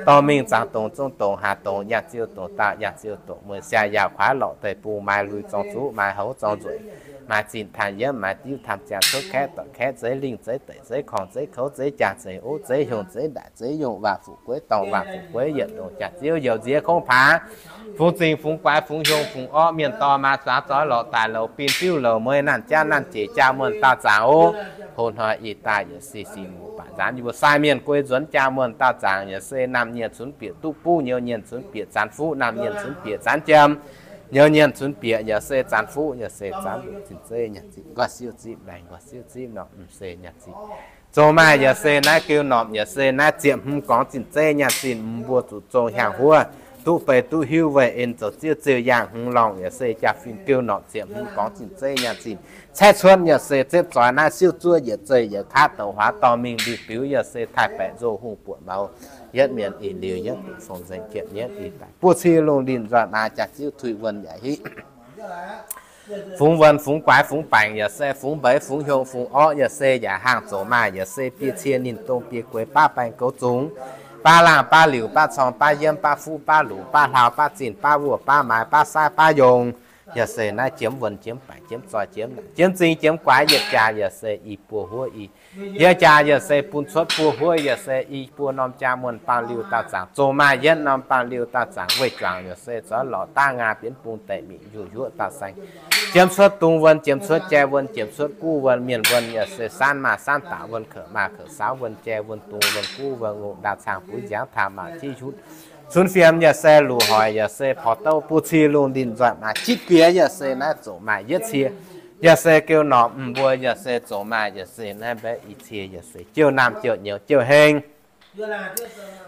dorh mingh zaangc dongc zong dongc haac dongc yangh ziou dongc daauh yangh ziou dongc mueiz siaa yaauc kuaaiv lorqc deic-bung maaih lui zorng zuqv maaih houv zorng nzueic maaih zinh taanh yiemv maaih diuv taanh ziangh cuotv kaeqv doic kaeqv zeiv lingh zeiv deic zeiv korngh zeiv kouv zeiv jaang zeiv ov zeiv hiong zeiv ndaaic zeiv yongh waac fuqv gueiv dorngh waac fuqv gueiv yietc longc jaax ziouv youc nziex kongv paax fungx zingh fungx guaix fungx hiong fungx orqv mienh dorh maa zaax zoix lorqc daic louc bin fiuv louc mueiz naanh jaav naanh jeic jaa muonh daauh zaangc ov. Hoz hnoi ih daaih yaac se sic muc baac nzaanx yie mbuo sai mienh guei nzuonx jaa muonh daauh zaangc yaac se naamh nyienc cunx bieqc duqv buv nyouz nyienc cunx bieqc zanx fuqv naamh nyienc cunx bieqc zanx jiem nyouz nyienc cunx bieqc yaac se zanx fuqv yaac se zanx luc zinh zeiv nyaanh zinh nqoi siouv zipv laengz nqoi siouv zipv norm m'seix nyaanh zinh zoux maaih yaac se naaiv geu norm yaac se naaiv ziepc hmz gorngv zinh zeiv nyaanh zinh mbuo zuqc zong hiaang huov duqv beiv duqv hiuv weic en zoux ziouv ziouc yaangh hmz lorngh yaac se jaa-fin geu norm ziepc hmz gorngv zinh zeiv nyaanh zinh caeqv cuotv yaac se zepv zoix naaiv siouv zuov yietc zeiv yietc kaav douc huaax dorh mingh liuz biux yaac se taaih baeqc nzou hungh buoqc mouz yietv mienh ih liuz yietv duqv fong nzengc jiepv nyietv ih daaih buo cie lungh linh nzoih maa jaax ziouv tuix wuonh yaac hiv fungx wuonh fungx guaix fungx baengc yaac se fungx mbeix fungx hiong fungx orqv yaac se yaac haangh zoux maaih yaac se biei cie ninh dongh biei gueix baav baengh goux zungx baav laangh baav liuc baav corng baav yiemv baav fuqv baav luqc baav hlaau baav zinh baav wuoz baav maaiz baav saaiv baav yongh yaac se naaiv jiemv wuonh jiemv baengc jiemv zoih jiemv naanc jiemv zing jiemv guaix yietc jaax yaac se i buo huov i yietc jaax yaac se bun cuotv buo huov yaac se i buo norm jaa muonh baamh liuh daauh zaangc zoux maaih yietv norm baamh liuh daauh zaangc weih juangc yaac se zoux lorqc daav ngaa bienv bung deic mingh njuov yuoqv daauh saeng jiemv cuotv dungz wuonh jiemv cuotv jai wuonh jiemv cuotv guv wuonh mienh wuonh yaac se saanv maaih saanv daac wuonh kouc maaih kouc saauv wuonh jai wuonh dungz wuonh guv wuonh ngongh ndaauh caangh buix nziaangx taamh maac tiuv hiuv cunx fiem yaac se luc hoic yaac se porx douv buo cie lungh linh nzoih maaih jitv guiex yaac se naaiv zoux maaih yietv cie yaac se geu norm m'mbuo yaac se zoux maaih yaac se naaiv mbaeqv i cie yaac se jouh naamh jouh nyouz jouh heng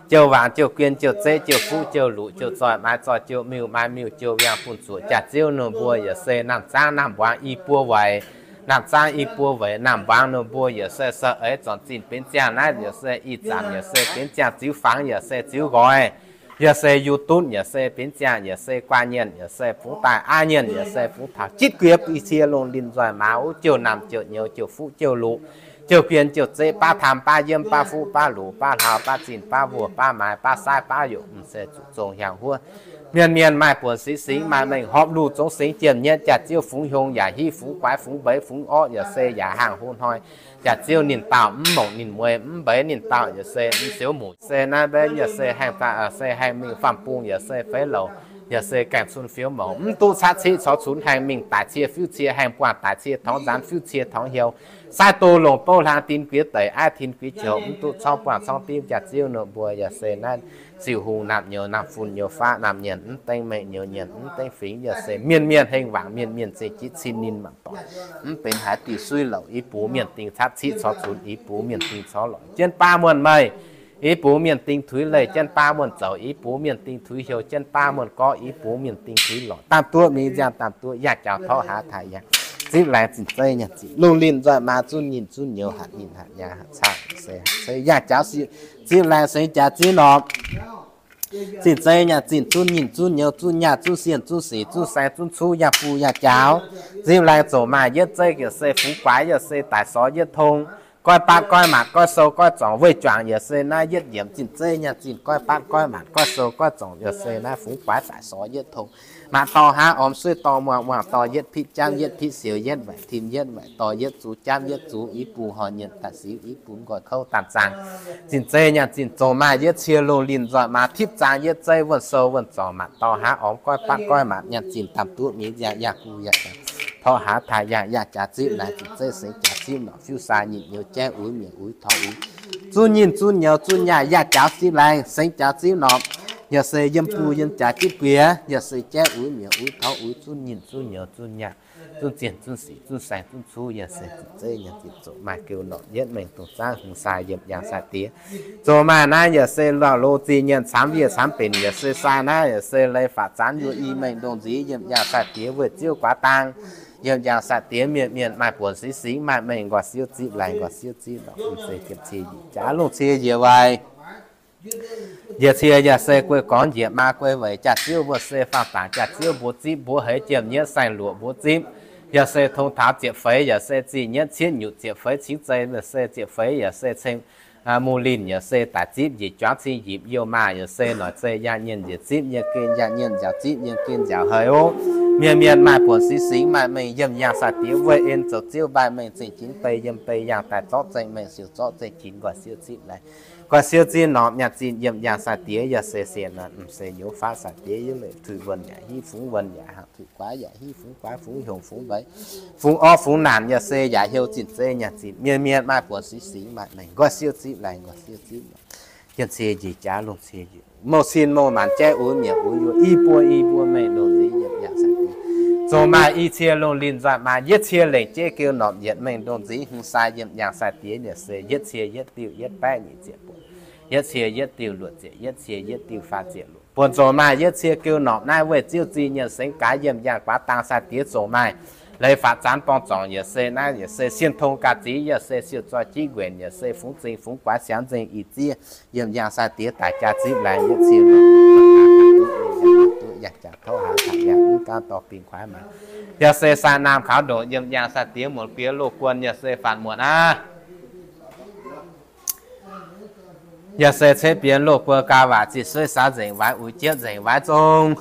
jouh waangc jouh guien jouh zeqv jouh fuqv jouh luqc jouh zoih maaih zoih jouh miuh maaih miuh jouh wiangh bun zuoqc jaax ziouv ninh mbuo yaac se naamh zaangv naamh mbuangz i buo weic naamh zaangv i buo weic naamh mbuangz ninh mbuo yaac se sou eix zornc zinh benx ziangh naaiv yaac se ih zanc yaac se benx ziangh ziux fangx yaac se ziux nqoi yaac se YouTube yaac se benx ziangh yaac se guanh nyienh yaac se fungx daaih aav nyienh yaac se fungx taux jitv guiex i cie lungh linh nzoih maa wuov jouh naamh jouh nyouz jouh fuqv jouh luqc jouh guien jouh zeqv baav taamh baav yiemv baav fuqv baav luqc baav hlaau baav zinh baav wuoz baav maaiz baav saaiv baav yongh m'seix zuqc zong hiaang huov mienh mienh maaih buonc singx singx maaih mengh horpc luh zong singx jiem nyietv jaax ziouv fungx hiong yaac hiv fungx guaix fungx mbeix fungx orqv yaac se yaac haangh hoz hnoi jaax ziouv ninh daauh mv mongc ninh mueiz mv mbeix ninh daauh yaac se mv siouv muc se naaiv mbaeqv yaac se haengh daaih se haengh mingh faam-bung yaac se feix louc yaac se gaengh cun fioux mouc mv duqv caqv ciqv corc cunx haengh mingh daic cie fiuv cie haengh buangh daic cie torngx nzaanx fiuv cie torngx hiou saaiv do longc bouv hlang din guiex deic aiv tin guiex qouc mv duqv corngv buangh corngv dimv jaax ziouv ninh mbuo yaac se naaiv ziouh hungh naamh nyouz naamh fun nyouz faqv naamh nyienc mv dengv mengh nyouz nyienc mv dengv fingx yaac se mienh mienh hengh waangc mienh mienh zingh jitv cin ninh mangc doic mv benx haaix diuh suiv louc i bungx mienh dingh caqv ciqv corc cunx i bungx mienh dingh corc lorqc jienv baav muonh meih i bungx mienh dingh tuix leih jienv baav muonh zoux i bungx mienh dingh tuix hiou jienv baav muonh gorqv i bungx mienh dingh tuix lorqc daamh duqv mingh nziangh daamh duqv yangh jaux torqv haaix taaix yangh Zipv laengz zinh zeiv nyaanh zinh, lungh linh nzoih maa, zunh nyinh zunh nyouz, hatc ninh hatc nyaanh, hatc caqv se hatc zeiv, yangh jaax zipv laengz, sengx jaax zipv norm. Zinh zeiv nyaanh zinh, zunh nyinh zunh nyouz, zunh nyaanh zunh sienh, zunh sic zunh saeng, zunh cuv, yangh buh yangh jaax, zipv laengz zoux maaih yietv zeiv, yaac se fungx guaax, yaac se daic sorx yietv tong, goiv baatv goiv maatc, goiv sou goiv zorngc, weih juangc yaac se naaiv yietv yiemc. Zinh zeiv nyaanh zinh, goiv baatv goiv maatc, goiv sou goiv zorngc, yaac se naaiv fungx guaax daic sorx yietv tong. Maaih dorh haav ormx suiv, dorh muangh muangh, dorh yietv piqv jaamv, yietv piqv siou, yietv waaic tim, yietv waaic dorh, yietv zuqc jaamv, yietv zuqc i bung horh nyienc daaih siv, i bung nqoi kouv daanh zaangh. Zinh zeiv nyaanh zinh zoux maaih yietv cie lungh linh nzoih maa, tipv zaang yietv zeiv, wuonh sou wuonh zorngc, maaih dorh haav ormx goiv baatv goiv maatc, nyaanh zinh daaih duqv mingh yangh, yangh buh yangh jaax, torqv haav taaih yangh, yangh jaax zipv laengz, zinh zeiv sengx jaax zipv norm, fiuv sai nyinh nyouz jaiv uix mietc uix torv uix, zunh nyinh zunh nyouz zunh nyaanh, yangh jaax zipv laengz, sengx jaax zipv norm, yaac se yiem buh yiem jaax zipv buoz, yaac se jaiv uix mietc uix torv uix, zunh nyinh zunh nyouz zunh nyaanh, zunh zienh zunh sic zunh saeng zunh cuv, yaac se zinh zeiv nyaanh zinh zoux maaih geu norm yietv mengh dongh zaangv hungh sai yiem yangh sai diex. Zoux maaih naaiv yaac se lorh lo zinh nyienx camv wiev camv benx, yaac se sai naaiv yaac se leiz faatv zaanv yuoqc i mengh ndongh nziv yiem yangh sai diex, weih ziouv guaax dang yiem yangh sai diex, mienh mienh maaih buonc singx singx, maaih mengh nqoi siouv zipv laengz, nqoi siouv zipv norm, se jiemh cie njiec jaax lungh cie njiec waaic. Njiec cie yaac se guei gorngv njiec maa guei weic jaax ziouv, mbuo se faang dangc jaax ziouv mbuo zipv, mbuo heix jiemh nyietv saeng-luoqc mbuo zipv, yaac se tong taux ziepc feix, yaac se zih nyietv cietv nyutc ziepc feix cingv zei, yaac se ziepc feix, yaac se ceng muh linh, yaac se daic zipv njiec juangv cing njiec youh maah, yaac se noic zei yangh nyienh njiec zipv nyei gen, yangh nyienh nziaauc zipv nyei gen nziaauc heix ov. Mienh mienh maaih buonc singx singx maaih mengh yiem yangh sai-diex, weih en zoux ziouv mbaih mengh zengc jinx bei yiem bei yangh daaih zorqv zengc mengh siouc zorqv zengc jinx nqoi siouv zipv laengz, nqoi siouv zipv norm nyaanh zinh yiem yangh sai-diex, yaac se sienx naaic m'seix nyouz faatv sai-diex yiem mengh tuix wuonh yaac hiv fungx wuonh yaac hangc tuix guaav yaac hiv fungx guaav fungx hiongx fungx mbeix fungx orv fungx naanc, yaac se yaac heuc zinh zeiv nyaanh zinh mienh mienh maaih buonc singx singx maaih mengh nqoi siouv zipv laengz, nqoi siouv zipv norm, yiem cie njiec jaax lungh cie njiec mouh cin mouh maanc jaiv uix mietc uix yuoqc i buo i buo mengh ndongh nziv yiem yangh sai-diex. Zoux maaih i cie lungh linh nzoih maaih yietv cie lengc jeiv geu norm yietc mengh ndongh nziv hungh sai yiem yangh sai-diex, yaac se yietv cie yietv diuh yietv baeqv nyic ziepc buonc, yietv cie yietv diuh luoqc ziepc, yietv cie yietv diuh faah ziepc luoqc buonc, zoux maaih yietv cie geu norm naaiv weih ziouv zinh nyienx sengx gaax yiem yangh guaav dang sai-diex zoux maaih leiz faatv zaanv borng zorngc, yaac se naaiv yaac se sienh tong ga'zic, yaac se siouc zoih jiv nquenc, yaac se fungx zingh fungx guaav siangx nzengc ih ziev yiem yangh sai-diex daic jaax zipv laengz yietv cie duqv yangh jaax torv haaix taux yangh mv gaanv dorh bingx kuaaiv maah. Yaac se sai naamh kaux ndongc yiem yangh sai-diex muonc biex loz guon, yaac se faatv muonc aqv. Yaac se ceix bienx loz guon ga'waaic zinh suiv saax nzengc waaiv uix jiepv nzengc waaiv zong.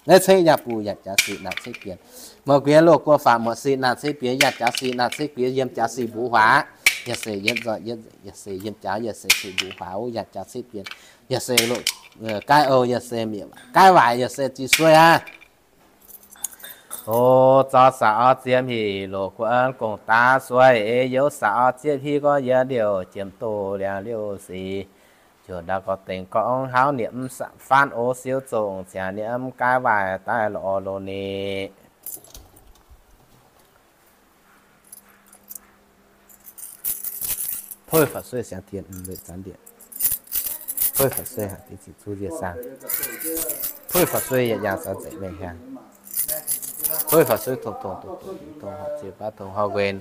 Naaiv ceix yangh buh yangh jaax sic naanc ceix bienx. Muonc guiex loz guon faatv muonc sic naanc ceix bienx, yangh jaax sic naanc ceix bienx, yiem jaax sic mbuox huaax. Yaac se yietv nzoih yietv, yaac se yiem jaax, yaac se ceix mbuox huaax, yaav jaax ceix bienx. Yaac se loz, gaaiv ou, yaac se mienh gaaiv waaic, yaac se zinh suiv aqv. O, zorqv sa'orv ziepv hih loz guon gong-daav suiv, ei youz sa'orv ziepv hih gorx yietv liouh jiem doz liangx liouh sic, juoz ndaauv gorx dengx gorngv hnangv hauv niepv mv faanv o siouv zongh ziangx niepv mv gaaiv waaic daaih lorz loz ni. Pui faatv suiv siangx tien mv lueic zanv ndieqc. Pui faatv suiv haaix deix ziqc zuqv nzie saang. Pui faatv suiv yietc yaangh caux nzengc mengh hiaang. Pui faatv suiv tong tong doqc doqc tong horc ziex baav tong horc nquen.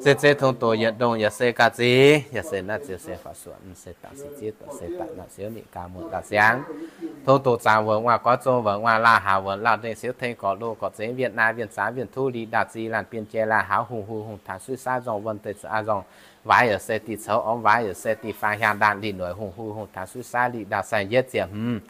Zeiv zeiv tong doqc yietc ndongh yaac se ga'zic, yaac se naaiv ziouc se faatv suonc mv se dangc sic ziev doqc se daaih naaiv siouv ninh ga'muoz daaih siangx. Tong doqc zaangc wuonc waac goiv zong wuonc waac laah haac wuonc lauh ndengh siouv teng gorqv loz gorqv zengx wienh naaiv wienh zaangv wienh tuv li ndaauh zi laanh bienh jai laanh haav hungh hu hungh taaix suiv saav nzorng wuonh deic zuqc aav nzorng waaiv yaac se dih coux ormv waaiv yaac se dih faang hiaang ndaanh lih noic hungh hu hungh taaix suiv saav li ndaauh saeng yietv ziepc hmz.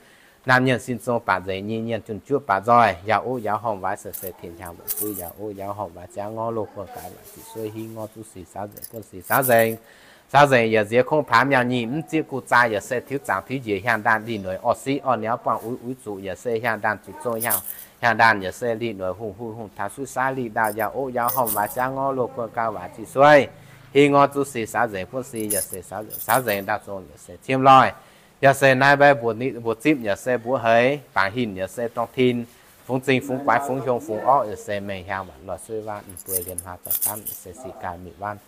Naamh mienh sin zong baac nzengc, nyei mienh junh juoqv baac nzoih, yaac ov yaac hormh waaic se se tin hnyangx waaic suiv, yaac ov yaac hormh waaic ziangh ngorc loz buonc gaax waaic ziqc suiv hi ngorc zuqv sic saax nzengc buonv sic saax nzengc. Saax nzengc yaac nziex kongv paanx miauh nyic mv zieqv guv zaah yaac se tiuv zaangc tiuv njiec hnyangx ndaanh lih noic orv siqv orv niauv buangh uix uix zuqc yaac se hnyangx ndaanh zuqc zong hnyangx, hnyangx ndaanh yaac se lih noic hungh huih hungh taux suiv saax lih ndaauh yaac ov yaac hormh waaic ziangh ngorc loz buonc gaax waaic ziqc suiv hi ngorc zuqv sic saax nzengc buonv sic yaac se saax nzengc ndaauh zong yaac se ciem loih. Yaac se naaiv mbaeqv mbuoqc zipv yaac se mbuoqc heix, bangc hinc yaac se dorngh tin, fungx zingh fungx guaix fungx hiong fungx orqv yaac se mengh hiaang waanc loic suiv waanv mv buo lienh hlaax zaux zaanv yaac se sic ganh miuc waanv.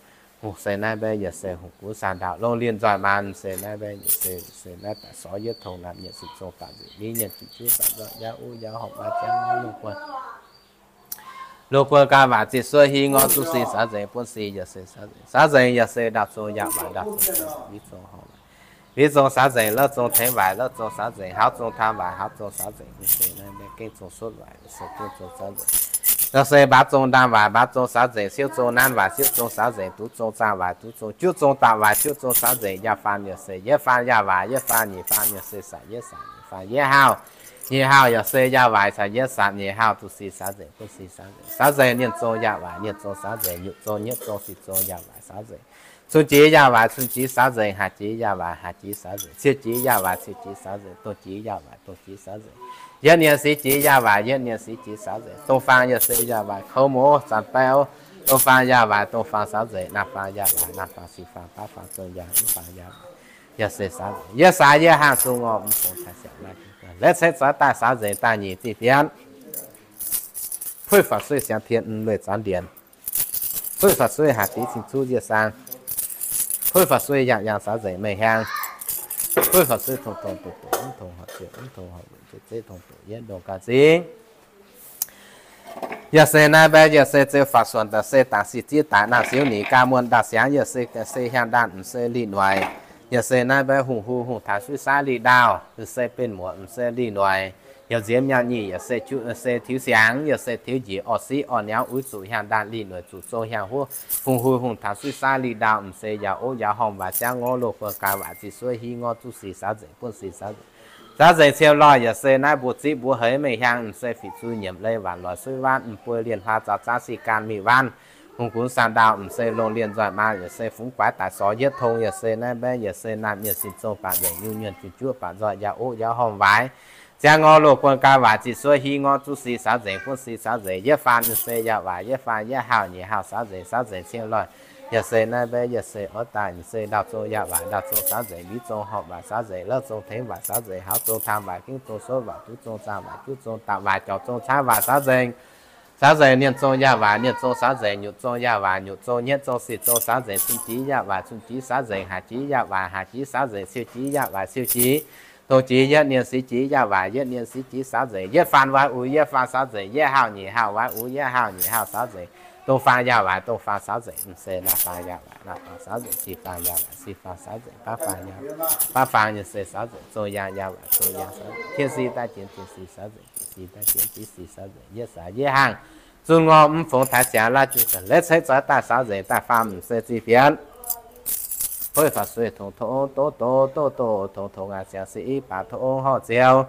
Hungh se naaiv mbaeqv yaac se hungh gunv saah ndaauh longh lienh nzoih maan se naaiv mbaeqv yaac se, se naaiv daaih sorv yietv tongx naamh mienh sin zong baac nzengc, nyei mienh junh juoqv baac nzoih, yaac ov yaac hormh waaic ziangh ngorc loz buonc loz buonc gaax waaic ziqc suiv hi ngorc zuqv sic saax nzengc buonv sic yaac se saax nzengc. Saax nzengc yaac se ndaauh zong yaac waaic ndaauh zong, mbiv zong hormh waaic, mbiv zong saax nzengc, lov zong tengx waaic, lov zong saax nzengc, haauv zong taam waaic, haauv zong saax nzengc, mv se naaiv mbaeqv gengh zong sutv waaic, se gengh zong saax nzengc. Yaac se mbaaux zong ndaam waaic, mbaaux zong saax nzengc, siouv zong nanv waaic, siouv zong saax nzengc, duqv zong zaah waaic, duqv zong juov zong daapc waaic, juov zong saax nzengc. Yaac faanh yaac se yietv faanh yaac waaic, yietv faanh nyic faanh yaac se saatc yietv saatc nyic faanh yietv haauh, nyic haauh yaac se yaac waaic saatc yietv saatc nyic haauh zuqc sic saax nzengc buonv sic saax nzengc. Saax nzengc, mienh zong yaac waaic, mienh zong saax nzengc, nyutc zong, nyietv zong, sic zong yaac waaic saax nzengc. Cun jiex yaac waaic, cun jiex saax nzengc, haaix jiex yaac waaic, haaix jiex saax nzengc, ciou jiex yaac waaic, ciou jiex saax nzengc, dongh jiex yaac waaic, dongh jiex saax nzengc. Yietv nyienh sic jiex yaac waaic, yietv nyienh sic jiex saax nzengc. Dongh faang yaac se yaac waaic kouv mouz zanc beu, dongh faang yaac waaic, dongh faang saax nzengc, naamh faang yaac waaic, naamh faang sic faang baav faang zong yaac mv faang yaac waaic, yaac se saax nzengc. Yietv saax yietv haangh zong ngorc mv fongx taaix siangx naaiv, leiz ceix zoix daaih saax nzengc daaih nyic zih fienx. Puiv faatv suiv siangx tien mv lueiz zanv ndienx. Puiv faatv suiv haaix diqv cing zuqv njiec saang. Puiv faatv suiv yangh yangh saax nzengc mengh hiaang. Puiv faatv suiv tong tong doqc doqc mv tong horpc ziouc mv tong horpc nzengc zeiv zeiv tong doqc yietv ndongh ganh zingv. Yaac se naaiv mbaeqv yaac se ziouc faatv suonc daaih se dangc sic zieqv daaih naamh siouv nyic gaax muonh ndaauh siangx yaac se, se hiaangx ndaanh m'se lih noic. Yaac se naaiv mbaeqv hungh huih hungh taux suiv saax lih ndaauh m'se benx muoc m'se lih noic. Yaac nziex miauh nyic yaac se juqv se tiuv siangx yaac se tiuv njiec orv siqv orv niauv uix zuqc hiaangx ndaanh lih noic zuqc zong hiaangx huov. Hungh huih hungh taux suiv saax lih ndaauh m'se yaac ov yaac hormh waaic ziangh ngorc loz buonc gaax waaic ziqc suiv hi ngorc zuqv sic saax nzengc buonv sic saax nzengc. Saax nzengc ciem loih yaac se naaiv mbuo zipv mbuo heix mengh hiaang m'se fic zuiz nyiemc leiz waanc loic suiv waanv m'buo lienh hlaax zaux zaanv sic ganh miuc waanv. Hungh gunv saang ndaauh m'se longh lienh nzoih maan yaac se fungx guaix daaih sorv yietv tong yaac se naaiv mbaeqv yaac se naamh mienh sin zong baac nzengc, nyungc mienh junh juoqv baac nzoih, yaac ov yaac hormh waaic ziangh ngorc loz buonc gaax waaic ziqc suiv hi ngorc zuqv sic saax nzengc buonv sic saax nzengc. Yietv faanh m'se yaac waaic, yietv faanh yietv haauh nyic haauh saax nzengc, saax nzengc ciem loih yaac se naaiv mbaeqv yaac se orv daaih m'se ndaauh zong yaac waaic, ndaauh zong saax nzengc, mbiv zong hormh waaic saax nzengc, lov zong tengx waaic saax nzengc, haauv zong taam waaic, gengh zong sutv waaic, duqv zong zaah waaic, juov zong daapc waaic, jauv zong caaiv waaic saax nzengc. Saax nzengc, mienh zong yaac waaic, mienh zong saax nzengc, nyutc zong yaac waaic, nyutc zong nyietv zong sic zong saax nzengc, cun jiex yaac waaic, cun jiex saax nzengc, haaix jiex yaac waaic, haaix jiex saax nzengc, ciou jiex yaac waaic, ciou jiex, dongh jiex yietv nyienh sic jiex yaac waaic, yietv nyienh sic jiex saax nzengc. Yietv faanh waaic uix yietv faanh saax nzengc, yietv haauh nyic haauh waaic uix yietv haauh nyic haauh saax nzengc. Dongh faang yaac waaic, dongh faang saax nzengc, m'se naamh faang yaac waaic, naamh faang saax nzengc, sic faang yaac waaic, sic faang saax nzengc, baav faang yaac, baav faang yaac se saax nzengc, zong yaac yaac waaic, zong yaac saax nzengc, tien sic daaih jienv tien sic saax nzengc, jienv sic daaih jienv jienv sic saax nzengc. Yietv saax yietv haangh zun ngorc mv fongx taaix siangx laav jiu leix ceix zoix daaih saax nzengc daaih faam m'se zih fienx. Puiv faatv suiv tongx tongx doqc doqc doqc doqc tongx tongx aac siangx sic baac tongx horh ziouc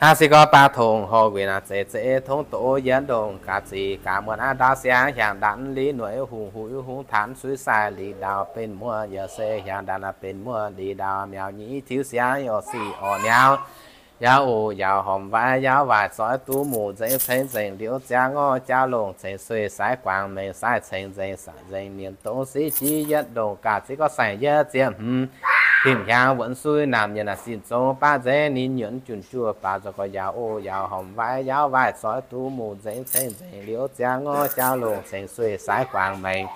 haaix sic gorx baac tongx horh win aac zeiz zeiv tongx doqc yietv ndongh gaax zic gaax muonh aav ndaauv siangx hiaangx ndaanh lih noic hungh huih hungh taux suiv saax lih ndaauh benx muoc yaac se hiaangx ndaanh benx muoc lih ndaauh miauh nyic tiuv siangx orv sic orv niauv. Yaac oc yaac hormh waaic yaac waaic zoih duqv muc nzengc ceng nzengc liuz ziangh ngorc jauv longc ceng sueih saaix guangc mengh saaix ceng nzengc saac nzengc mienh dongh sic jiex yietv ndongh gaax zic gorx saeng yietv ziepc hmz. Tin hnyangx wuonx suiv naamh mienh naaic sin zong baav nzengc ninh nyuoqc junh juoqv baac nzoih gorx yaac oc yaac hormh waaic yaac waaic zoih duqv muc nzengc ceng nzengc liuz ziangh ngorc jauv longc ceng sueih saaix guangc mengh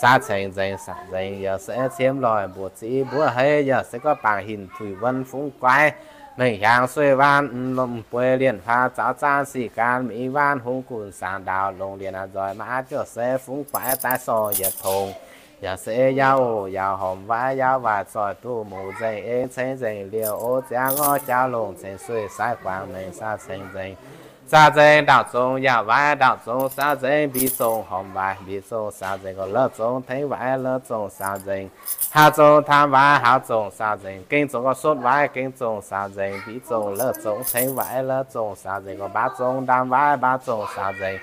saaix ceng nzengc saac nzengc yaac se ciem loih mbuoqc zipv mbuo heix yaac se gorngv bangc hinc tuix wuonx fungx guaix mengh hiaangx sueih waanv m'lomh bueix lienh hlaax zaux zaanv sic ganh miuc waanv hungh gunv saang ndaauh longh lienh aav nzoih maa juoqv se fungx guaix daaih sorh yietv tongx yaac se yaac oc yaac hormh waaic yaac waaic zoih duqv muc nzengc eng ceng nzengc liuz oc ziangh ngorc jauv longc ceng sueih saaix guangc mengh saaix ceng nzengc Saau nzengc ndaauh zong yaac waaic, ndaauh zong saau nzengc mbic zong hormc waaic, mbic zong saau nzengc gorx lov zong tengx waaic, lov zong saau nzengc haau zong taam waaic, haau zong saau nzengc gengh zong gorx sotv waaic, gengh zong saau nzengc mbic zong lov zong tengx waaic, lov zong saau nzengc gorx mbaav zong ndaam waaic, mbaav zong saau nzengc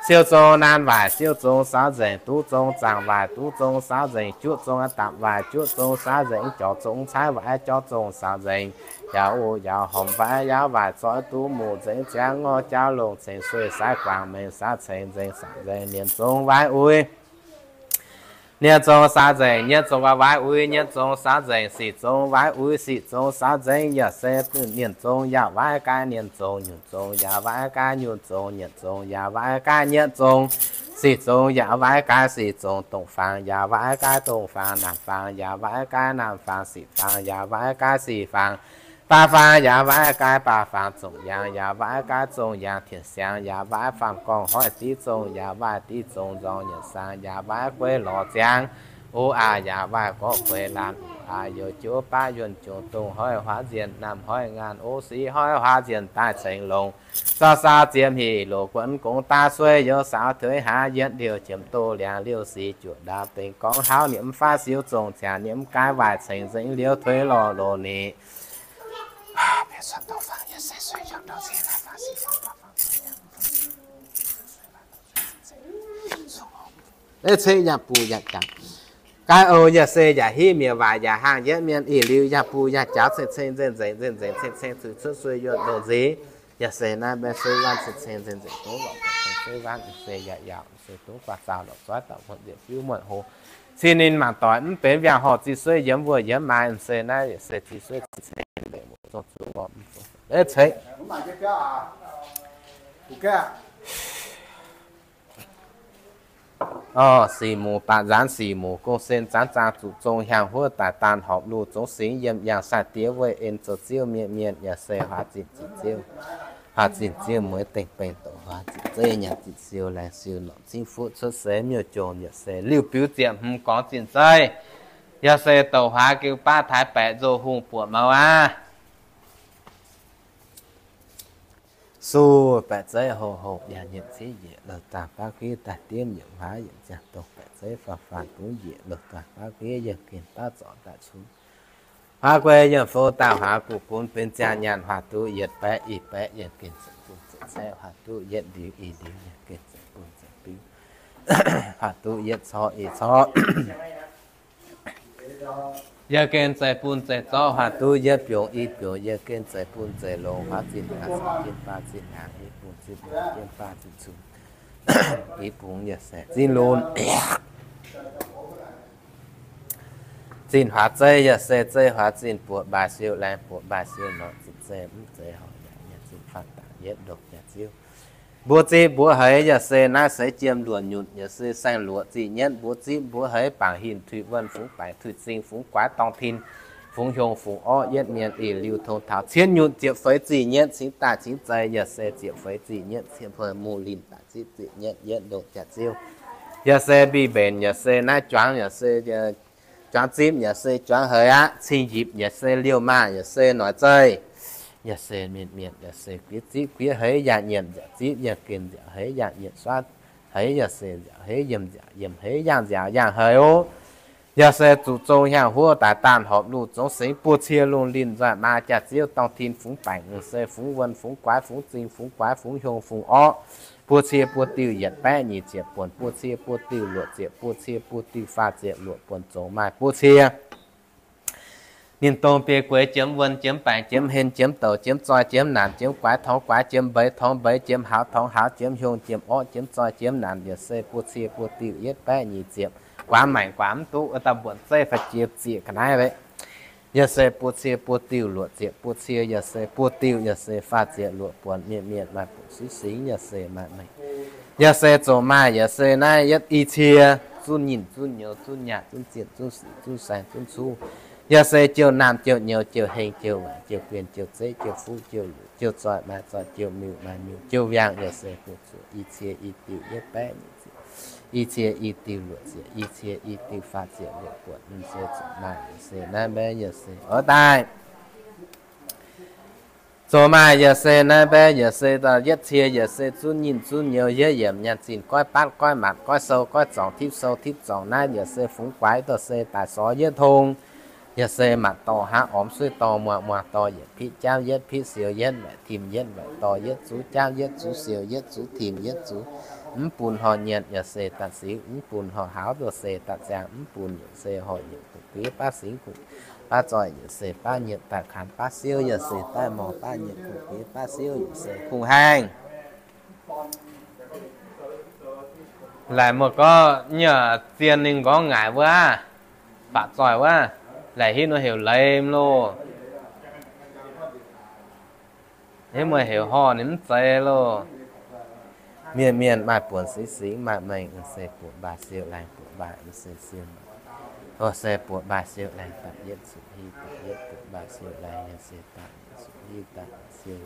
siou zong naanc waaic, siou zong saau nzengc duqv zong zaangc waaic, duqv zong saau nzengc juoqv zong dapc waaic, juoqv zong saau nzengc jorc zong caaiv waaic, jorc zong saau nzengc yaauc oc yaauc hormc waaic, yaauc waaic zoih duqv muc nzengc ziangx ngorc jauv longc ceng sueih saaix guangc mengh saau ceng nzengc saau nzengc nienc zong waaic uix. Nienc zong saau nzengc, nienc zong waaic uix, nienc zong saau nzengc sic zong waaic uix, sic zong saau nzengc yaac se nienc zong yaac waaic gaaix nienc zong, nyunc zong yaac waaic gaaix nyunc zong, nyietc zong yaac waaic gaaix nyietc zong, sic zong yaac waaic gaaix sic zong, dongh faang yaac waaic gaaix dongh faang, naamh faang yaac waaic gaaix naamh faang, sic faang yaac waaic gaaix sic faang, baav faang yaac waaic gaaix baav faang, zongc yaangh yaac waaic gaaix zongc yaangh, tien siangx yaac waaic faam gorngv hoic, div zong yaac waaic div zong nzorng, nyietc saang yaac waaic gueix lorz ziangx, o aac yaac waaic gorqv gueix laanh, aac youz jiuv baav yuonh jungx dongh hoic huaav nzienh, naamh hoic ngaanh o sic hoic huaav nzienh daaih ceng longx, zaux saau ziemx hic loc guonv gongx daav sueiv youz saau tuix haav yietv liouh jiemx doh liangx liouh sic juoqc ndaauv dengx gorngv hauv niemx fav siou zongc ziangx niemx gaaiv waaic ceng nzengc liouh tuix lorh loz-hnoi. Ceng yaac buc yaac jangx. Gaaiv oc yaac se yaac hiv mienh waaic yaac haangh yietv mienh ih liuz yaac buc yaac jangx ceng-ceng nzengc-nzengc nzengc-nzengc ceng-ceng zuqc cuotv sueih yuonh loz-nziex. Yaac se naaiv mbaeqv suiv waanv ceng-ceng nzengc-nzengc tov lorqc, suiv waanv se yaac yaauc se tov guaax zaux lorqc zuov dauh muonc nzieqc fiuv muonc hlo. Cin ninh mangc doic mv benx mbiaangx horh zih sueiv yiemx wuov yiemx maaih se naaiv yaac se zih sueiv ceng-ceng mbenc muoz zong zuqc lorqc mv zong leix ceix. Orv, sic muc baac nzaanx sic muc gong sen zanv zaang zuqc zong hiaangx huov daaih daan horpc luv zongx singx yiem yangh sai diev weih en zoux ziouv mienh mienh yaac se huaax zinh zinh ziouv, huaax zinh ziouv mueiz dengh beng doqc huaax zinh zeiv nyanc zinh siou laengz siou norqc cingv fuqv cuotv seix miuc-jongc yaac se liuh biux ziepc hmz gorngv zinh zeiv yaac se douc huaax giu baav taaix baeqc nzoh hungh buoqc mouz aqv. Suv baeqc zeiv hoc hoc yaac nyiemc civ yiec loz-daaih baav guiv daaih diemv yiemc huaav yiemc ziangh dongh baeqc zeiv faanh faanh bungv yiec loz-daaih baav guiv yiem gen baav zorc daaih cunv huaav guei yiem fou daaih huaax guv bun benx ziangh nyaanh huaax duqv yietv baeqv i baeqv yiem gen zengc bun zengc caeqv huaax duqv yietv ndiux i ndiux yiem gen zengc bun zengc biuv huaax duqv yietv corc i corc yiem gen zeix bun zeix zorqv huaax duqv yietv biongx i biongx yiem gen zeix bun zeix longx huaax zinh hnaangx cin baav zinh hnaangx i bungx zinh longx jienv baav zinh cunv i bungx yaac se zinh lunx zinh huaax zeiv yaac se zeiv huaax zinh buoqc mbaaix siou laengz buoqc mbaaix siou norqc zinh zeiv mv zeiz horc yaac yiem zinh faanh dangc yietv ndongc jaax ziouv. Mbuo zipv mbuo heix yaac se naaiv seix jiem luoqc nyutc yaac se saeng-luoqc zih nyietv mbuo zipv mbuo heix bangc hinc tuic wuonh fungx baengc tuic zingh fungx guaax dorngh tin fungx hiong fungx orqv yietv mienh ih liuz tong taux cietv nyutc ziepc feix zih nyietv cingx daaih cingx zeiz yaac se ziepc feix zih nyietv cien pui muh linh daaih zipv zih nyietv yietv ndongc jaax ziouv. Yaac se mbiv mbenc yaac se naaiv juangc yaac se juangc zipv yaac se juangc heix aqv. Cing yipc yaac se liouh maah yaac se noic zeih. Yaac se mienh mienh yaac se guiev zipv guiev heix yaac nyiemc nziaauc zipv yaac gen nziaauc heix yaac nyiemc suav heix yaac se nziaauc heix yiem nziaauc yiem heix yangh nziaauc yangh heix oc. Yaac se zuqc zong hiaangx huov daaih daanh horpc luv zongx singx buoz cie lungh linh nzoih maa jaax ziouv dorngh tin fungx baengc se fungx wuonh fungx guaax fungx zingh fungx guaax fungx hiong fungx orqv. Buoz cie buoz diuh yietc baeqv nyic ziepc buonc, buoz cie buoz diuh luoqc ziepc, buoz cie buoz diuh faah ziepc luoqc buonc, zongc maaih buoz cie. Ninh dongh biei gueix jiemx wuonh jiemx baengc jiemx hlen jiemx douc jiemx zoih jiemx naanc jiemx guaax torngx guaax jiemx mbeix torngx mbeix jiemx hauz torngx hauz jiemx hiong jiemx orqv jiemx zoih jiemx naanc yaac se buoz cie buoz diuh yietc baeqv nyic ziepc. Guaax maengc guaax mv duqv wuov dauh mbuonc zeiv fai jiex zieqc ga'naaiv weqv. Yaac se buoz cie buoz diuh luoqc ziepc, buoz cie yaac se buoz diuh yaac se faah ziepc luoqc buonc, mienh mienh maaih buonc suiv singx yaac se maaih mengh. Yaac se zongc maaih yaac se naaiv yietv i cie, zunv nyinh zunv nyouz zunv nyaah zunv zienh zunv sic zunv saeng zunv cuv. Yaac se jouh naamh jouh nyouz jouh heng jouh waanc jouh guen jouh zeiv jouh fuqv jouh luc jouh zoih maaih zoih jouh miuc maaih miuc jouh wiangh yaac se buoz zuoqc i cie i diuh yietv baeqv nyic ziepc, i cie i diuh luoqc ziepc, i cie i diuh faah ziepc luoqc buonc, ninh se zuqc maaih yaac se naaiv mbaeqv yaac se oix daaih. Doqc maaih yaac se naaiv mbaeqv yaac se yietv cie yaac se zunv nyinh zunv nyouz yietv yiemc nyaanh zinh goiv batv goiv maanc goiv sou goiv zorngc tipv sou tipv zorngc naaiv yaac se fungx guaax dorh se daaih sorv yietv tong. Yaac se maanc dorh hnangv ormx suiv dorh muangx muangx dorh yietc piqv jaauv yietv piqv siou yietv waaic tim yietv waaic dorh yietv zuqc jaauv yietv zuqc siou yietv zuqc tim yietv zuqc. Mv bun horh nyienc yaac se daaih siv, mv bun horh haauv yaac se daaih ziangh, mv bun yaac se horh nyienc kungx guiv baav singx kungx baav zoih yaac se baav nyienc daaih kanx baav siouv yaac se daaih morc baav nyienc kungx guiv baav siouv yaac se kungx haengh. Laaic muoz-gorx nyei zien ninh nqorngv ngaaic wuov, baac zoih wuov, laaic hitv nor heuc leim loh. Hitv mueiz heuc horh ninh mv zeiz loh. Mienh mienh maaih buonc singx singx, maaih mengh mv se buoqc mbaaih siou laengz buoqc mbaaih mv se siou, o se buoqc mbaaih siou laengz daaih yietv cun hiv daaih yietv buoqc mbaaih siou laengz yaac se daaih yietv cun hiv daaih siou.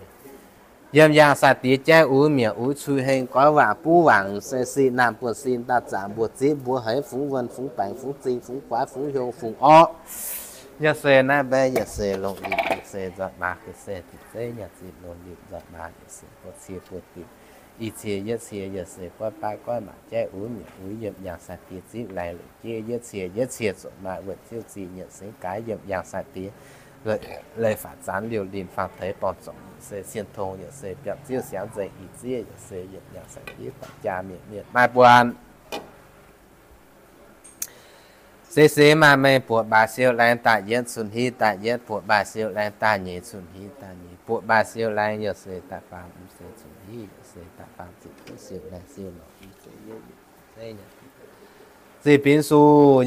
Yiem yangh sai-diex jaiv uix mietc uix cui heng goiv waac buv waac mv se sic naamh buonv sin daaih zaangc mbuox zipv mbuox heix fungx wuonh fungx baengc fungx zingh fungx guaax fungx hiong fungx orqv. Yaac se naaiv mbaeqv yaac se longc lipc yaac se nzoih maaz ga'sie dipc zeiv nyaanh zinh longc lipc nzoih maaz yaac se buoqc cie buoqc dipc, i cie yietv cie yaac se goiv baav goiv maac jaiv uix mietc uix yiem yangh sai-diex zipv laengz longc jieqv yietv cie yietv cie zuqc maaih wuonh ziouv zih nyietc sengx gaaix yiem yangh sai-diex leiz faatv zaanx liouh linh faang deix borngz zorngc yaac se cien tong yaac se biapv ziouv siangx nzengc i zieqv yaac se yiem yangh sai-diex daaih jaa mienh mienh maaih buonc singx singx maaih mengh buoqc mbaaih siou laengz daaih yietv cun hiv daaih yietv buoqc mbaaih siou laengz daaih nyeic cun hiv daaih nyeic buoqc mbaaih siou laengz yaac se daaih faam mv se cun hiv yaac se daaih faam ziepc juov siou laengz siou norqc mv se yietv yietc zeiv nyaanh zinh binv su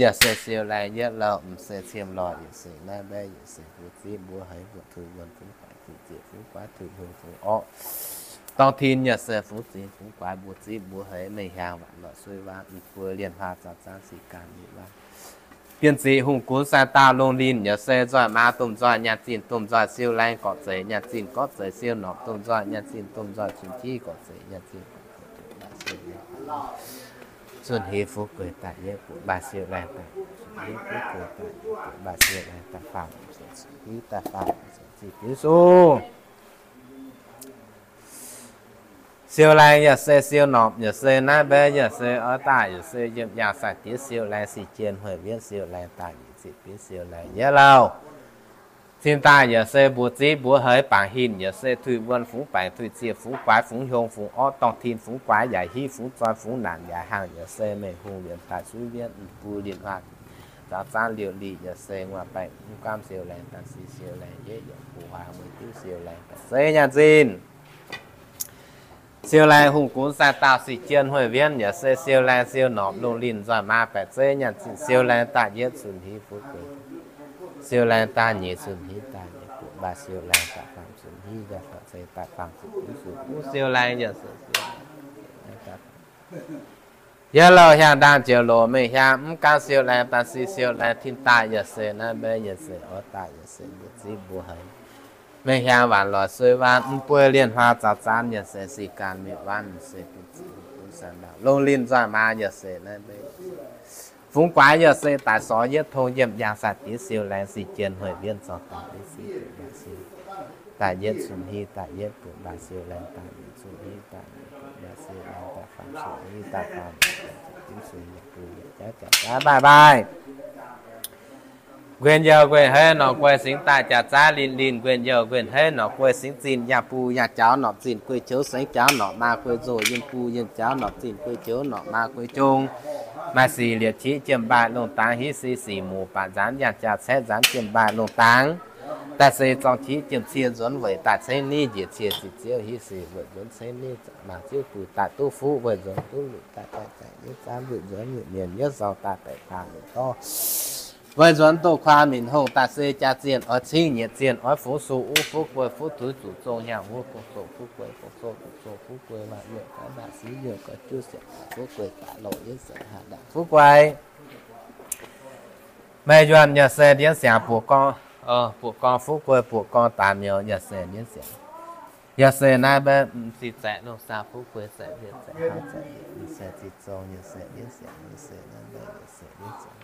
yaac se siou laengz yietv lauh mv se ciem lorh yaac se naaiv mbaeqv yaac se mbuox zipv mbuox heix mbuox tuix wuonh fungx baengc tuix zieqc fungx guaax tuix hiong fungx orqv. Dorng tin yaac se fungx zingx fungx guaax mbuox zipv mbuox heix mengh hiaangx waanc lorqc suiv waac mv buo lienh huaax zaux zaanv sic gaanv mietc waac Bienh ziqc hungh gunv sai dauh lungh linh yaac se nzoih maa domh nzoih nyaanh zinh domh nzoih siou laengz gorqv zeic nyaanh zinh gorqv zeic siou norqc domh nzoih nyaanh zinh domh nzoih cun jiv gorqv zeic nyaanh zinh gorqv zeic domh nzoih siou laengz zunh hiv fuqv gueix daaih yietv buoqc mbaaih siou laengz daaih zunh hiv fuqv gueix daaih yietv buoqc mbaaih siou laengz daaih faam ziepc hiv daaih faam ziepc binv su Siou laengz yaac se siou norqc yaac se naaiv mbaeqv yaac se oix daaih yaac se yiem yangh sai-diex siou laengz sic jien hueic wienv siou laengz daaih nyic ziepc binv siou laengz yietv lauh. Cin daaih yaac se mbuox zipv mbuox heix bangc hin yaac se tuix wuonh fungx baengc tuix zieqc fungx guaax fungx hiong fungx orqv dorng tin fungx guaax yaac hiv fungx zoi fungx naanc yaac hangh yaac se mengh hungh liemh daaih suiv wienv mv buo linh huaax zaux zaanv liouh lih yaac se nguaaic baengc mv gaamv siou laengz daaih sic siou laengz yietv yaac buo huaax mueiz diuv siou laengz baeqc zeiv nyaanh zinh. Siou laengz hungh gunv sai dauh sic jien hueic wienv yaac se siou laengz siou norqc lungh linh nzoih maa baeqc zeiv nyaanh zinh siou laengz daaih yietv cun hiv fuqv gueix, siou laengz daaih nyic cun hiv daaih nyic buoqc mbaaih siou laengz daaih faam cun hiv yaac faam zeiv daaih faam cun hiv fuqv siou laengz yaac se Yie louh hiaang ndaangc njoux loz mengh hiaang mv gaamv siou laengz daaih sic siou laengz tin daaih yaac se naaiv mbaeqv yaac se oix daaih yaac se mbuo zipv mbuo heix mengh hiaang waanc lorz suiv waanc mv buo lienh huaax zaux zaanv yaac se sic gaanv mietc waanc se bun ziqc bun saanv ndaauh lungh linh nzoih maa yaac se naaiv mbaeqv fungx guaax yaac se daaih sorv yietv tong yiem yangh sai-diex siou laengz sic jien hueic wienv zorng daaih deix sic daaih yietv cun hiv daaih yietv buoqc mbaaih siou laengz daaih nyic cun hiv daaih nyic buoqc mbaaih siou laengz daaih faam cun hiv daaih faam cun hiv cun yietc bun yietc jaav jaav jaav baaih baaih. Nquenh youh nquenh heiv norqc guei singx daaih jaax zaaiv linh linh, nquenh youh nquenh heiv norqc guei singx zinh, yangh bun yangh jaux norqc zinh guei joux, sengx jaux norqc maa guei nzoh, yiem bun yiem jaux norqc zinh guei joux, norqc maa guei jung. Maaih sic liepc qiex jiem mbaih lungh dangx, hiv si sic muc baac nzaanx, yangh jaax caeqv nzaanx jiem mbaih lungh dangx. Daaih se zorng qiex jiem cie nzuonx weic daaih cengx niv njiec cie ziqc ziouv, hiv sic weic nzuonx cengx niv maah ziouv guix daaih duqv fuqv weic nzuonx duqv luic daaih daaih daaih nyei zaanv weic nzuonx nyei mienh nyei sorng daaih daaih daaih luic dorv weic nzuonx doh kuaang minc hongh daaih se jaax zienh oix cingv nyiec zienh oix fungx su uv fuqv guei fuqv tuix zuqc zong hiaangx wuov gong zoh fuqv guei gong zoh zuqc zong fuqv guei maaih yuoqc gaax maaih siv yuoqc gaax juov siec fuqv guei gaax loh yietv seix haah ndaangc fuqv guei. Meih yuonh yaac se ndienv siangx buoqc gorngv, buoqc gorngv fuqv guei buoqc gorngv daaih miouz yaac se ndienv siangx. Yaac se naaiv mbaeqv m'zih zaeqc lungh saah fuqv guei zaeqc mienh zaeqc haav zaeqc mienh se zih zong yaac se ndienv siangx yaac se naaiv mbaeqv yaac se ndienv siangx.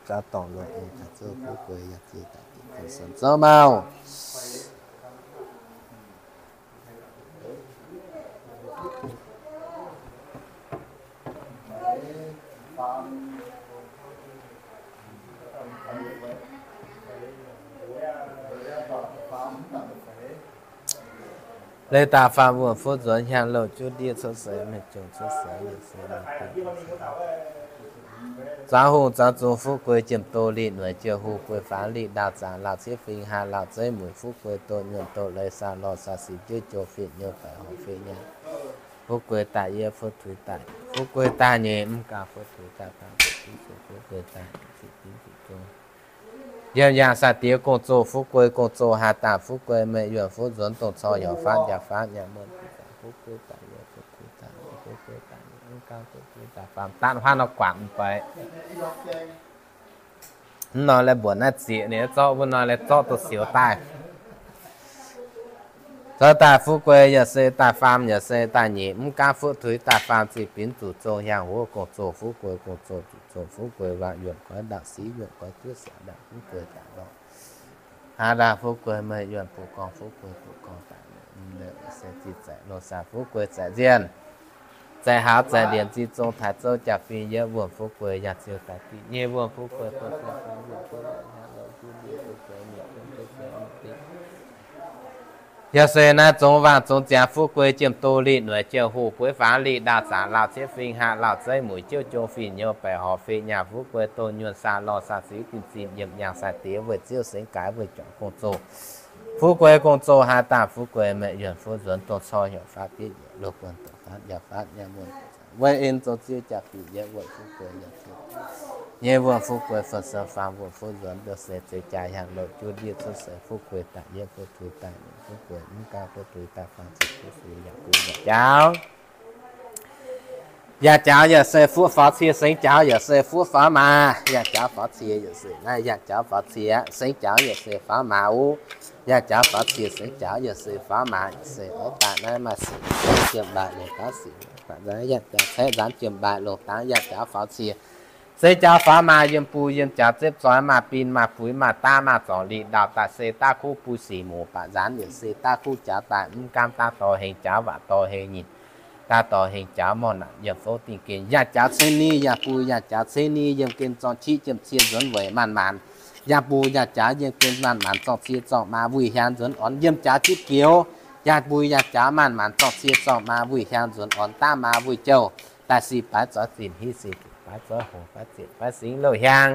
Zaux dorngc longc ong taux zouv fuqv guei yaac ziex daaih diex zinh sou zouv mauh. leiz daaih faam wuonh fuqv nzuonx, hnyangx-louh juv ndiev cuotv seix, mengh jongc cuotv seix, yietc seix mengh dingh. Zuangx hungh zuangx zungx fuqv guei, jiem doz lih noic jiouh hungh, guei faanx lih ndaauh zaangc, lauh ciev fing haa, lauh zeiv mueic, fuqv guei doh nyuonh doh leiz, saah lorh saah sic, jueiv joux fih nyouz, baeqc horc fih nyaah, fuqv guei daaih yiev, fuqv tuix daaih, fuqv guei daaih nyeic, mv gaah fuqv tuix daaih faam, fuqv guei daaih ziqc binv ziqc zong. Yiem yangh sai-diex gong-zoh fuqv guei, gong-zoh haa daaih fuqv guei, meih yuonh fuqv nzuonx, dongh cor heuc faatv njaaux faatv nyaanh muonh, fuqv guei daaih yiev, fuqv tuix daaih, fuqv guei daaih nyeic, mv gaah fuqv tuix daaih faam, daanv huaav nor guangc mv bei. Mv nor la'mbuoqc naaiv zieqc ninh zorqv wuov nor, la'zorqv duqv siouc daaih. Zorqv daaih fuqv guei yaac se daaih faam, yaac se daaih nyeic, mv gaah fuqv tuix daaih faam, ziqc binv zuqc zong, hiaangx huov gong-zoh fuqv guei, gong-zoh zuqc zong fuqv guei, waac yuonh goiv ndaauh siv, yuonh goiv juov siangx ndaauh, fuqv guei daaih lorh. Haa ndaauh fuqv guei, meih yuonh buoz gorngv fuqv guei, buoz gorngv daaih se ziqc zaeqc, loz-saah fuqv guei zaeqc nzienh, zaeqc haaz zaeqc ndienc, ziqc zong taaix zouv jaa-fin, yietv wuonh fuqv guei yaac ziouc daaih diqc, nyeic wuonh fuqv guei, yaac se naaiv zongx waangh zongx ziangx fuqv guei, jiem doz lih noic jiouh hungh, gueiv faanx lih ndaauh zaangc, lauh ciev fing haa, lauh zeiv mueic, jueiv joux fih nyouz, baeqc horc fih nyaah, fuqv guei doh nyuonh, saah lorh saah sic, zinh zinh yiem yangh sai-diex, weih ziouv sengx gaaix, weih juangc gong-zoh fuqv guei, gong-zoh haa daaih fuqv guei, meih yuonh fuqv nzuonx, dongh cor heuc faatv bieiv yietc, loz-buonc doqc faatv njaaux faatv nyaanh muonh, weic en zoux ziouv jaa-fic yietv wuonh fuqv guei yaac ziouc nyeic wuonh fuqv guei, fen-sou faam wuonh fuqv nzuonx, yaac se ziouc jaa hiaangx louh juv ndiev cuotv seix, fuqv guei daaih yiev, fuqv tuix daaih nyeic, fuqv guei mv gaah fuqv tuix daaih faam, ziqc fuqv suix yaac guv yaac jaauv. Yaac jaauv yaac se fuqv faaux cie, sengx jaauv yaac se fuqv faaux maaz. Yaac jaauv faaux cie yaac se naaiv, yaac jaauv faaux cie, sengx jaauv yaac se faaux maaz oc. Yaac jaauv faaux cie, sengx jaauv yaac se faaux maaz, yaac se oix daaih naaiv maaih sic jiem mbaaih longc dangv sic, yaac jaauv caeqv nzaanx jiem mbaaih longc dangv, yaac jaauv faaux cie, sengx jaauv faaux maaz, yiem buo yiem jaauv zepv zoih, maaih bin maaih fuix maaih daav maaih zorngc lih ndaauh daaih se daav kuv buo sic muoc baac nzaanx yaac se daav kuv jaauv daaih mv gaamv daav dorh heng jaauv waac dorh heng nyinh, daav dorh heng jaauv morh naanc yiem fouv dingh gen. Yaac jaauv ceng ni, yaac buo yaac jaauv ceng ni, yiem gen zorng qiv jiem cie nzuonx weic maanc maanc. Yaac buo yaac jaauv yiem gen maanc maanc zorng cie zorng maa wuic hiaang nzuonx orn, yiem jaauv zipv gioux. Yaac buo yaac jaauv maanc maanc zorng cie zorng maa wuic hiaang nzuonx orn, daav maa wuic jouh. Daaih sic baaix zoix zinh, hiv sic baaix zoix hngongx, baaix ziepc baaix singx louh hiaang.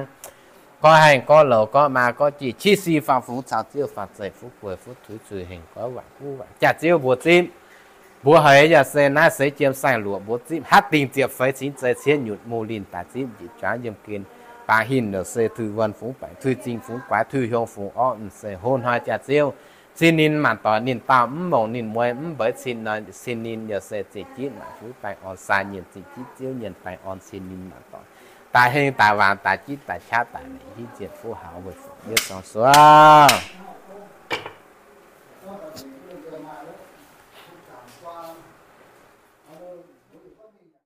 Gorqv haengh gorqv louc gorqv maa gorqv jiex, qiex sic faang fungx caux ziouv faang zeic, fuqv guei fuqv tuix zuiz hengx goiv waaic guv waaic jaax-ziouv mbuox zipv. Mbuox haiz yaac se naaiv seix jiem saeng-luoqc mbuox zipv, haav dingc ziepc feix cingx zei cietv nyutc mu linh daaih zipv njiec juangv yiem gen. Baac hinc nouc se tuix wuonh fungx baeqc, tuix zingh fungx guaix, tuix hiong fungx orv, m'seix hlo hnoi jaax-ziouv cin ninh maanc doic ninh dauh mv mongc ninh mueiz mv mbeix cin nor cin ninh yaac se zinh jitv naaic fuix baengh orn sai nyienh zinh jitv ziouv nyienh baengh orn cin ninh maanc doic daaih heng daaih waanc daaih jitv daaih qaqv daaih leiz hiuv nzienh fuqv haux weic fungc yiev zorng suoqv.